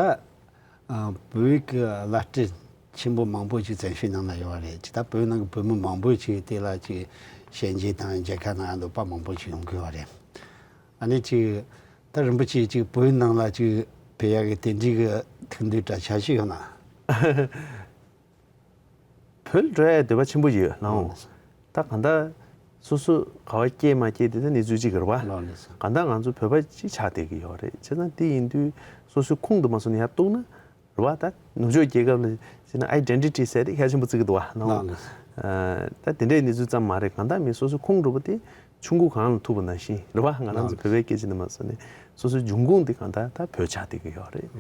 ཨ། བོད་ཀྱི་བླ་སྤྲུལ་ཆེན་པོ་མང་པོ་ཅིག་བཙན་བྱོལ་ནང་ལ་ཡོད་པ་རེད། ཅིག་ད་བོད་ནང་གི་བོད་མི་མང་པོ་ཅིག་དེ་ལ་ཅིག་ཞལ་མཇལ་དང་མཇལ་ཁ་གནང་འདོད་པ་མང་པོ་ཅིག་ཡོང་གི་ཡོད་པ་རེད། ཨ་ནི་ཅིག་ད་རིན་པོ་ཆེ་ཅིག་བོད་ནང་ལ་ཅིག་ཕེབས་ཡག་གི་དེ་འདྲའི་གི་ཐུགས་འདུན་གྲ་ཆ་ཞིག་ཡོད་ན། བོད་ལ་འགྲོ་ཡ་འདོད་པ་ཆེན་པོ་ཡོད་ལགས། ལགས། ད་གང་ལྟར་སོ་སོ་ག་བ་སྐྱེས་མ་སྐྱེས་དེ་ད་གནས་ཚུལ་གཅིག་རེད་པ། ལགས་ལགས་སོ། གང་ལྟར་ང་ཚོ་བོད་པ་གཅིག་ཆགས་བསྡད་ཀྱི་ཡོད་རེད། བྱས་ཙང་དེ་ཡིན་དུས་སོ་སོའི་ཁུངས་དེ་མ་སོང་ནས་ཡར་གཏུགས་ན་རེད་པ། ད་ནུབ་ཕྱོགས་རྒྱལ་ཁབ་ལ་བྱས་ན་ཨའི་ཌེན་ཊི་ཊི་ཟེར་དེ་གལ་ཆེན་པོ་བརྩི་གི་འདུག་བ། ལགས་ལགས་སོ། ཨ། ད་དེ་འདྲའི་གནས་ཚུལ་ཙམ་མ་རེད། གང་ལྟར་མི་སོ་སོའི་ཁུངས་རེད་པ། དེ་ཆུ་མགོ་གངས་ལ་ཐུག་པ་ནང་བཞིན་རེད་པ། ང་རང་ཚོ་བོད་པའི་སྐད་ཆ་ནས་མ་སོང་ནས་སོ་སོའི་འབྱུང་ཁུངས་དེ་གང་ལྟར་ད་བོད་ཆགས་བསྡད་ཀྱི་ཡོད་རེད།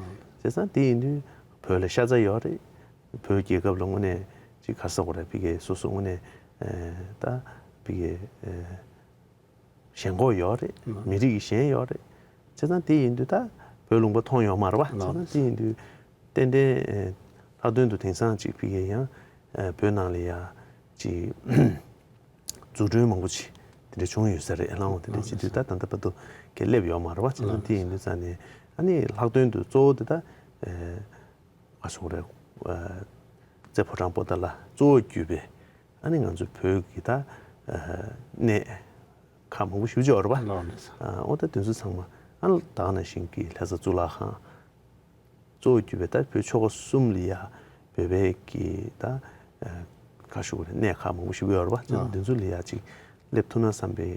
བྱས་ཙང་དེ་ཡིན་དུས་བོད་ལ་ཤ་ཚ་ཡོད་རེད། བོད་རྒྱལ་ཁབ་ལ་དངོས་གནས་ཅིག་ག་རེ་ཟེར་དགོས་རེད། ཕ་གི་སོ་སོ་དངོས་གནས་ཨེ་ད་ཕ་གི་ཨེ་ཞེན་ཁོག་ཡོད་རེད། ལགས། མི་རིགས་ཀྱི་ཞེན་ཡོད་རེད། བྱས་ཙང་དེ་ཡིན་དུས་ད་བོད་ལུང་པ་མཐོང་ཡོད་མ་རེད་པ། ལགས། བྱས་ཙང་དེ་ཡིན་དུས་ཏན་ཏན་ཨེ་ལྷག་དོན་དུ་དེང་སང་ཅིག་ཕ་གི་ཡང་ཨེ་བོད་ནང་ལ་ཡ་ཅིག་འཛུགས་སྐྲུན་མང་པོ་ཅིག་དེ་འདྲ་བྱུང་ཡོད་ས་རེད། ལགས། དེ་འདྲ་བྱེད་དུས་ད་ད་ལྟ་བར་དུ་ག་སླེབས་ཡོད་མ་རེད་པ། བྱས་ཙང་དེ་ཡིན་དུས་ཙང་ནས་ཨ་ནི་ལྷག་དོན་དུ་གཙོ་བོ་དེ་ད་ཨེ། ག་རེ་ཟེར་དགོས་རེད། ཨ་རྩེ་ཕོ་བྲང་པོ་ཏཱ་ལ་གཙོ་བོར་གྱུར་པའི་ཨ་ནི་ང་ཚོ་བོད་ཀྱི་ད་ཨ་གནས་ཁག་མང་པོ་ཞེ་པོ་ཅིག་ཡོད་རེད་པ། ལགས་ལགས་སོ། ཨ་འོ་ད་དེ་ཚོ་ཚང་མ་ཨ་ནི་ད་ག་ནང་བཞིན་གྱི་ལྷ་ས་གཙུག་ལག་ཁང་གཙོ་བོར་གྱུར་པའི་ད་བོད་ཆོལ་ཁ་གསུམ་ལ་ཡ་ བོད་པའི་གི་ད་ཁ་ཤུགས་རེད་གནས་ཁག་མང་པོ་ཞིག་ཡོད་རེད་པ། ཨ། འདི་ཚོ་ལ་ཡ་ཅིག་སླེབས་ཐུབ་ན་བསམ་པའི་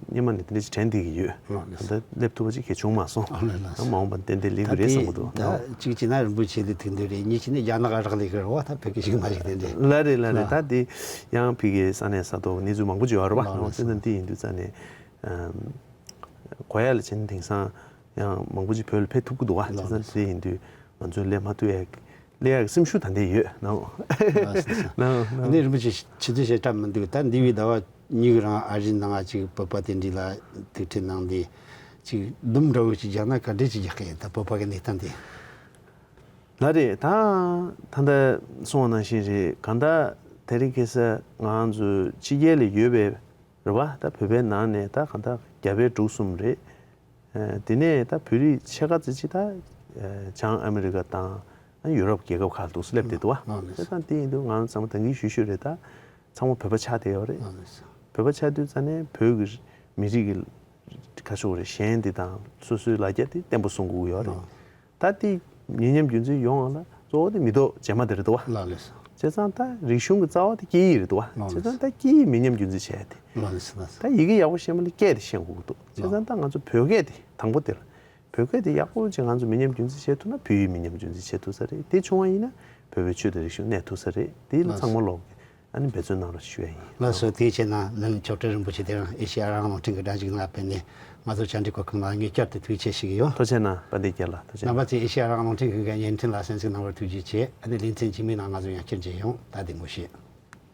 སྔོན་མ་ནས་དེ་འདྲ་ཞིག་དྲན་བསྡད་ཀྱི་ཡོད། ཨ། ད་ལྟ་སླེབས་ཐུབ་པ་ཅིག་གལ་བྱུང་མ་སོང་། ཨ། ད་མ་འོངས་པ་ཏན་ཏན་ལེགས་ཀྱི་རེད་བསམ་གྱི་འདུག་ད་དེ་ད་གཅིག་བྱས་ན་རིན་པོ་ཆེ་ལ་ཐུག་འདོད་རེད། གཉིས་བྱས་ན་རྒྱ་ནག་རག་ལས་ཀྱི་རེད་པ། ད་བོད་སྐད་ཞིག་མ་ཞིག་དེ་འདྲ། ལགས་རེད་ལགས་རེད། ད་དེ་ཡང་ཕ་གིའི་ས་གནས་ས་ཐོག་གནས་ཚུལ་མང་པོ་ཅིག་ཡོད་རེད་པ། ཨ། བྱས་ཙང་དེ་ཡིན་དུས་ཙང་ནས་གོ་ཡ་ལ་བྱས་ན་དེང་སང་ཡང་མང་པོ་ཅིག་བོད་ལ་ཕེབས་ཐུབ་ཀྱི་འདུག་པ། བྱས་ཙང་དེ་ཡིན་དུས་ང་ཚོས་སླེབས་མ་ཐུབ་ཡ་སླེབས་ཡག་གི་སེམས་ཤུགས་ད་ལྟ་ཡོད་ནའོ། ལགས་སོ། ནའོ་ནའོ། ཨ་ནི་རིན་པོ་ཆེ་ཆུ་ཚོད་བཤད་གྲབས་མི་འདུག་ད་འདས་པའི་ཟླ་བ་གཉིས་ཀྱི་རིང་ཨ་རིའི་ནང་ཅིག་བོད་པ་དེ་འདྲ་ལ་ཐུག་འཕྲད་གནང་སྟེ་ཅིག་སྡོམ་འདྲ་བོ་ཅིག་རྒྱག་ན་ག་འདྲས་ཅིག་རྒྱག་གི་ཡིན། ད་བོད་པ་གི་གནས་སྟངས་དེ། ལགས་རེད། ད་ད་ལྟ་གསུངས་པ་ནང་བཞིན་རེད། གང་ལྟར་དེ་རིང་ཁ་སང་ང་ཚོ་ཕྱི་རྒྱལ་ལ་ཡོད་པའི་རེད་པ། ད་བོད་པའི་ནང་ནས་ད་གང་ལྟར་རྒྱ་བལ་འབྲུག་གསུམ་རེད། ཨ། དེ་ནས་ད་བོད་རིགས་ཕྱེད་ཀ་ཙམ་ཅིག་ད་ཨ་བྱང་ཨ་མི་རི་ཀ་དང་ཡུ་རོབ་རྒྱལ་ཁབ་ཁག་ཏུ་སླེབས་བསྡད་འདུག་པ། ཨ་ནི། བྱས་ཙང་དེ་ཡིན་དུས་ང་ཚང་མ་ད་གིན་ཞུས་ཞུས་རེད། ད་ཚང་མ་བོད་པ་ཆགས་བསྡད་ཡོད་རེད། ཨ་ནི། བོད་པ་ཆགས་དུས་ཙང་ནས་བོད་ཀྱི་མི་རིགས་ཀྱི་ཁ་ཕྱོགས་རེད་གཞན་འདི་དང་སོ་སོའི་ལ་རྒྱ་དེ་བརྟན་པོ་བཟུང་དགོས་ཀྱི་ཡོད་རེད། ཨ། ད་དེ་མི་ཉམས་རྒྱུན་འཛིན་ཡོང་བ་ལ་གཙོ་བོ་དེ་མི་ཐོག་རྗེས་མ་དེ་རེད་འདུག་པ། ལགས་ལགས་སོ། བྱས་ཙང་ད་རིག་གཞུང་གི་རྩ་བ་དེ་སྐད་ཡིག་རེད་འདུག་པ། ལགས་ལགས་སོ། བྱས་ཙང་ད་སྐད་ཡིག་མི་ཉམས་རྒྱུན་འཛིན་བྱས་ཏེ། ལགས་ལགས་སོ། ལགས་སོ། ད་ཡི་གེ་ཡག་པོ་ཤེས་མ་ལ་སྐད་དེ་ཤེས་དགོས་ཀྱི་འདུག། བྱས་ཙང་ད་ང་ཚོ་བོད་སྐད་དེ་དང་པོ་དེ་ལ། བོད་སྐད་དེ་ཡག་པོ་ཅིག་ང་ཚོ་མི་ཉམས་རྒྱུན་འཛིན་བྱེད་ཐུབ་ན་བོད་ཡིག་མི་ཉམས་རྒྱུན་འཛིན་བྱེད་ཐུབ་ས་རེད། དེ་བྱུང་བ་ཡིན་ན་བོད་པའི་ཆོས་དང་རིག་གཞུང་གནས་ཐུབ་ས་རེད། དེ་ལ་ཚང་མ་ལོག་ཨ་ནི་འབད་བརྩོན་གནང་རོགས་ཞུ་ཡ་ཡིན། ལགས་སོ། དེའི་ཕྱིར་ན་ལན་མཆོག་སྤྲུལ་རིན་པོ་ཆེ་དེ་རིང་ཨེ་ཤེ་ཡ་རང་དབང་རླུང་འཕྲིན་གྱི་སྒྲ་འཇུག་ནང་ཕེབས་ནས་ང་ཚོ་བཅར་འདྲི་གོ་སྐབས་གནང་ངེས་བསྐྱར་དུ་ཐུགས་རྗེ་ཆེ་ཞུ་གི་ཡོད། ཐུགས་རྗེ་གནང་། དཔལ་ལྡན་རྒྱལ་ལགས་ཐུགས་རྗེ་གནང་། རྣམ་པ་ཚོས་ཨེ་ཤེ་ཡ་རང་དབང་རླུང་འཕྲིན་ཁང་གི་བརྙན་འཕྲིན་ལ་གསན་གཟིགས་གནང་བར་ཐུགས་རྗེ་ཆེ། ཨ་ནི་ལེ་ཚན་རྗེས་མའི་ནང་ང་ཚོ་ཡང་བསྐྱར་མཇལ་ཡོང་། ད་བདེ་མོ་བྱོས།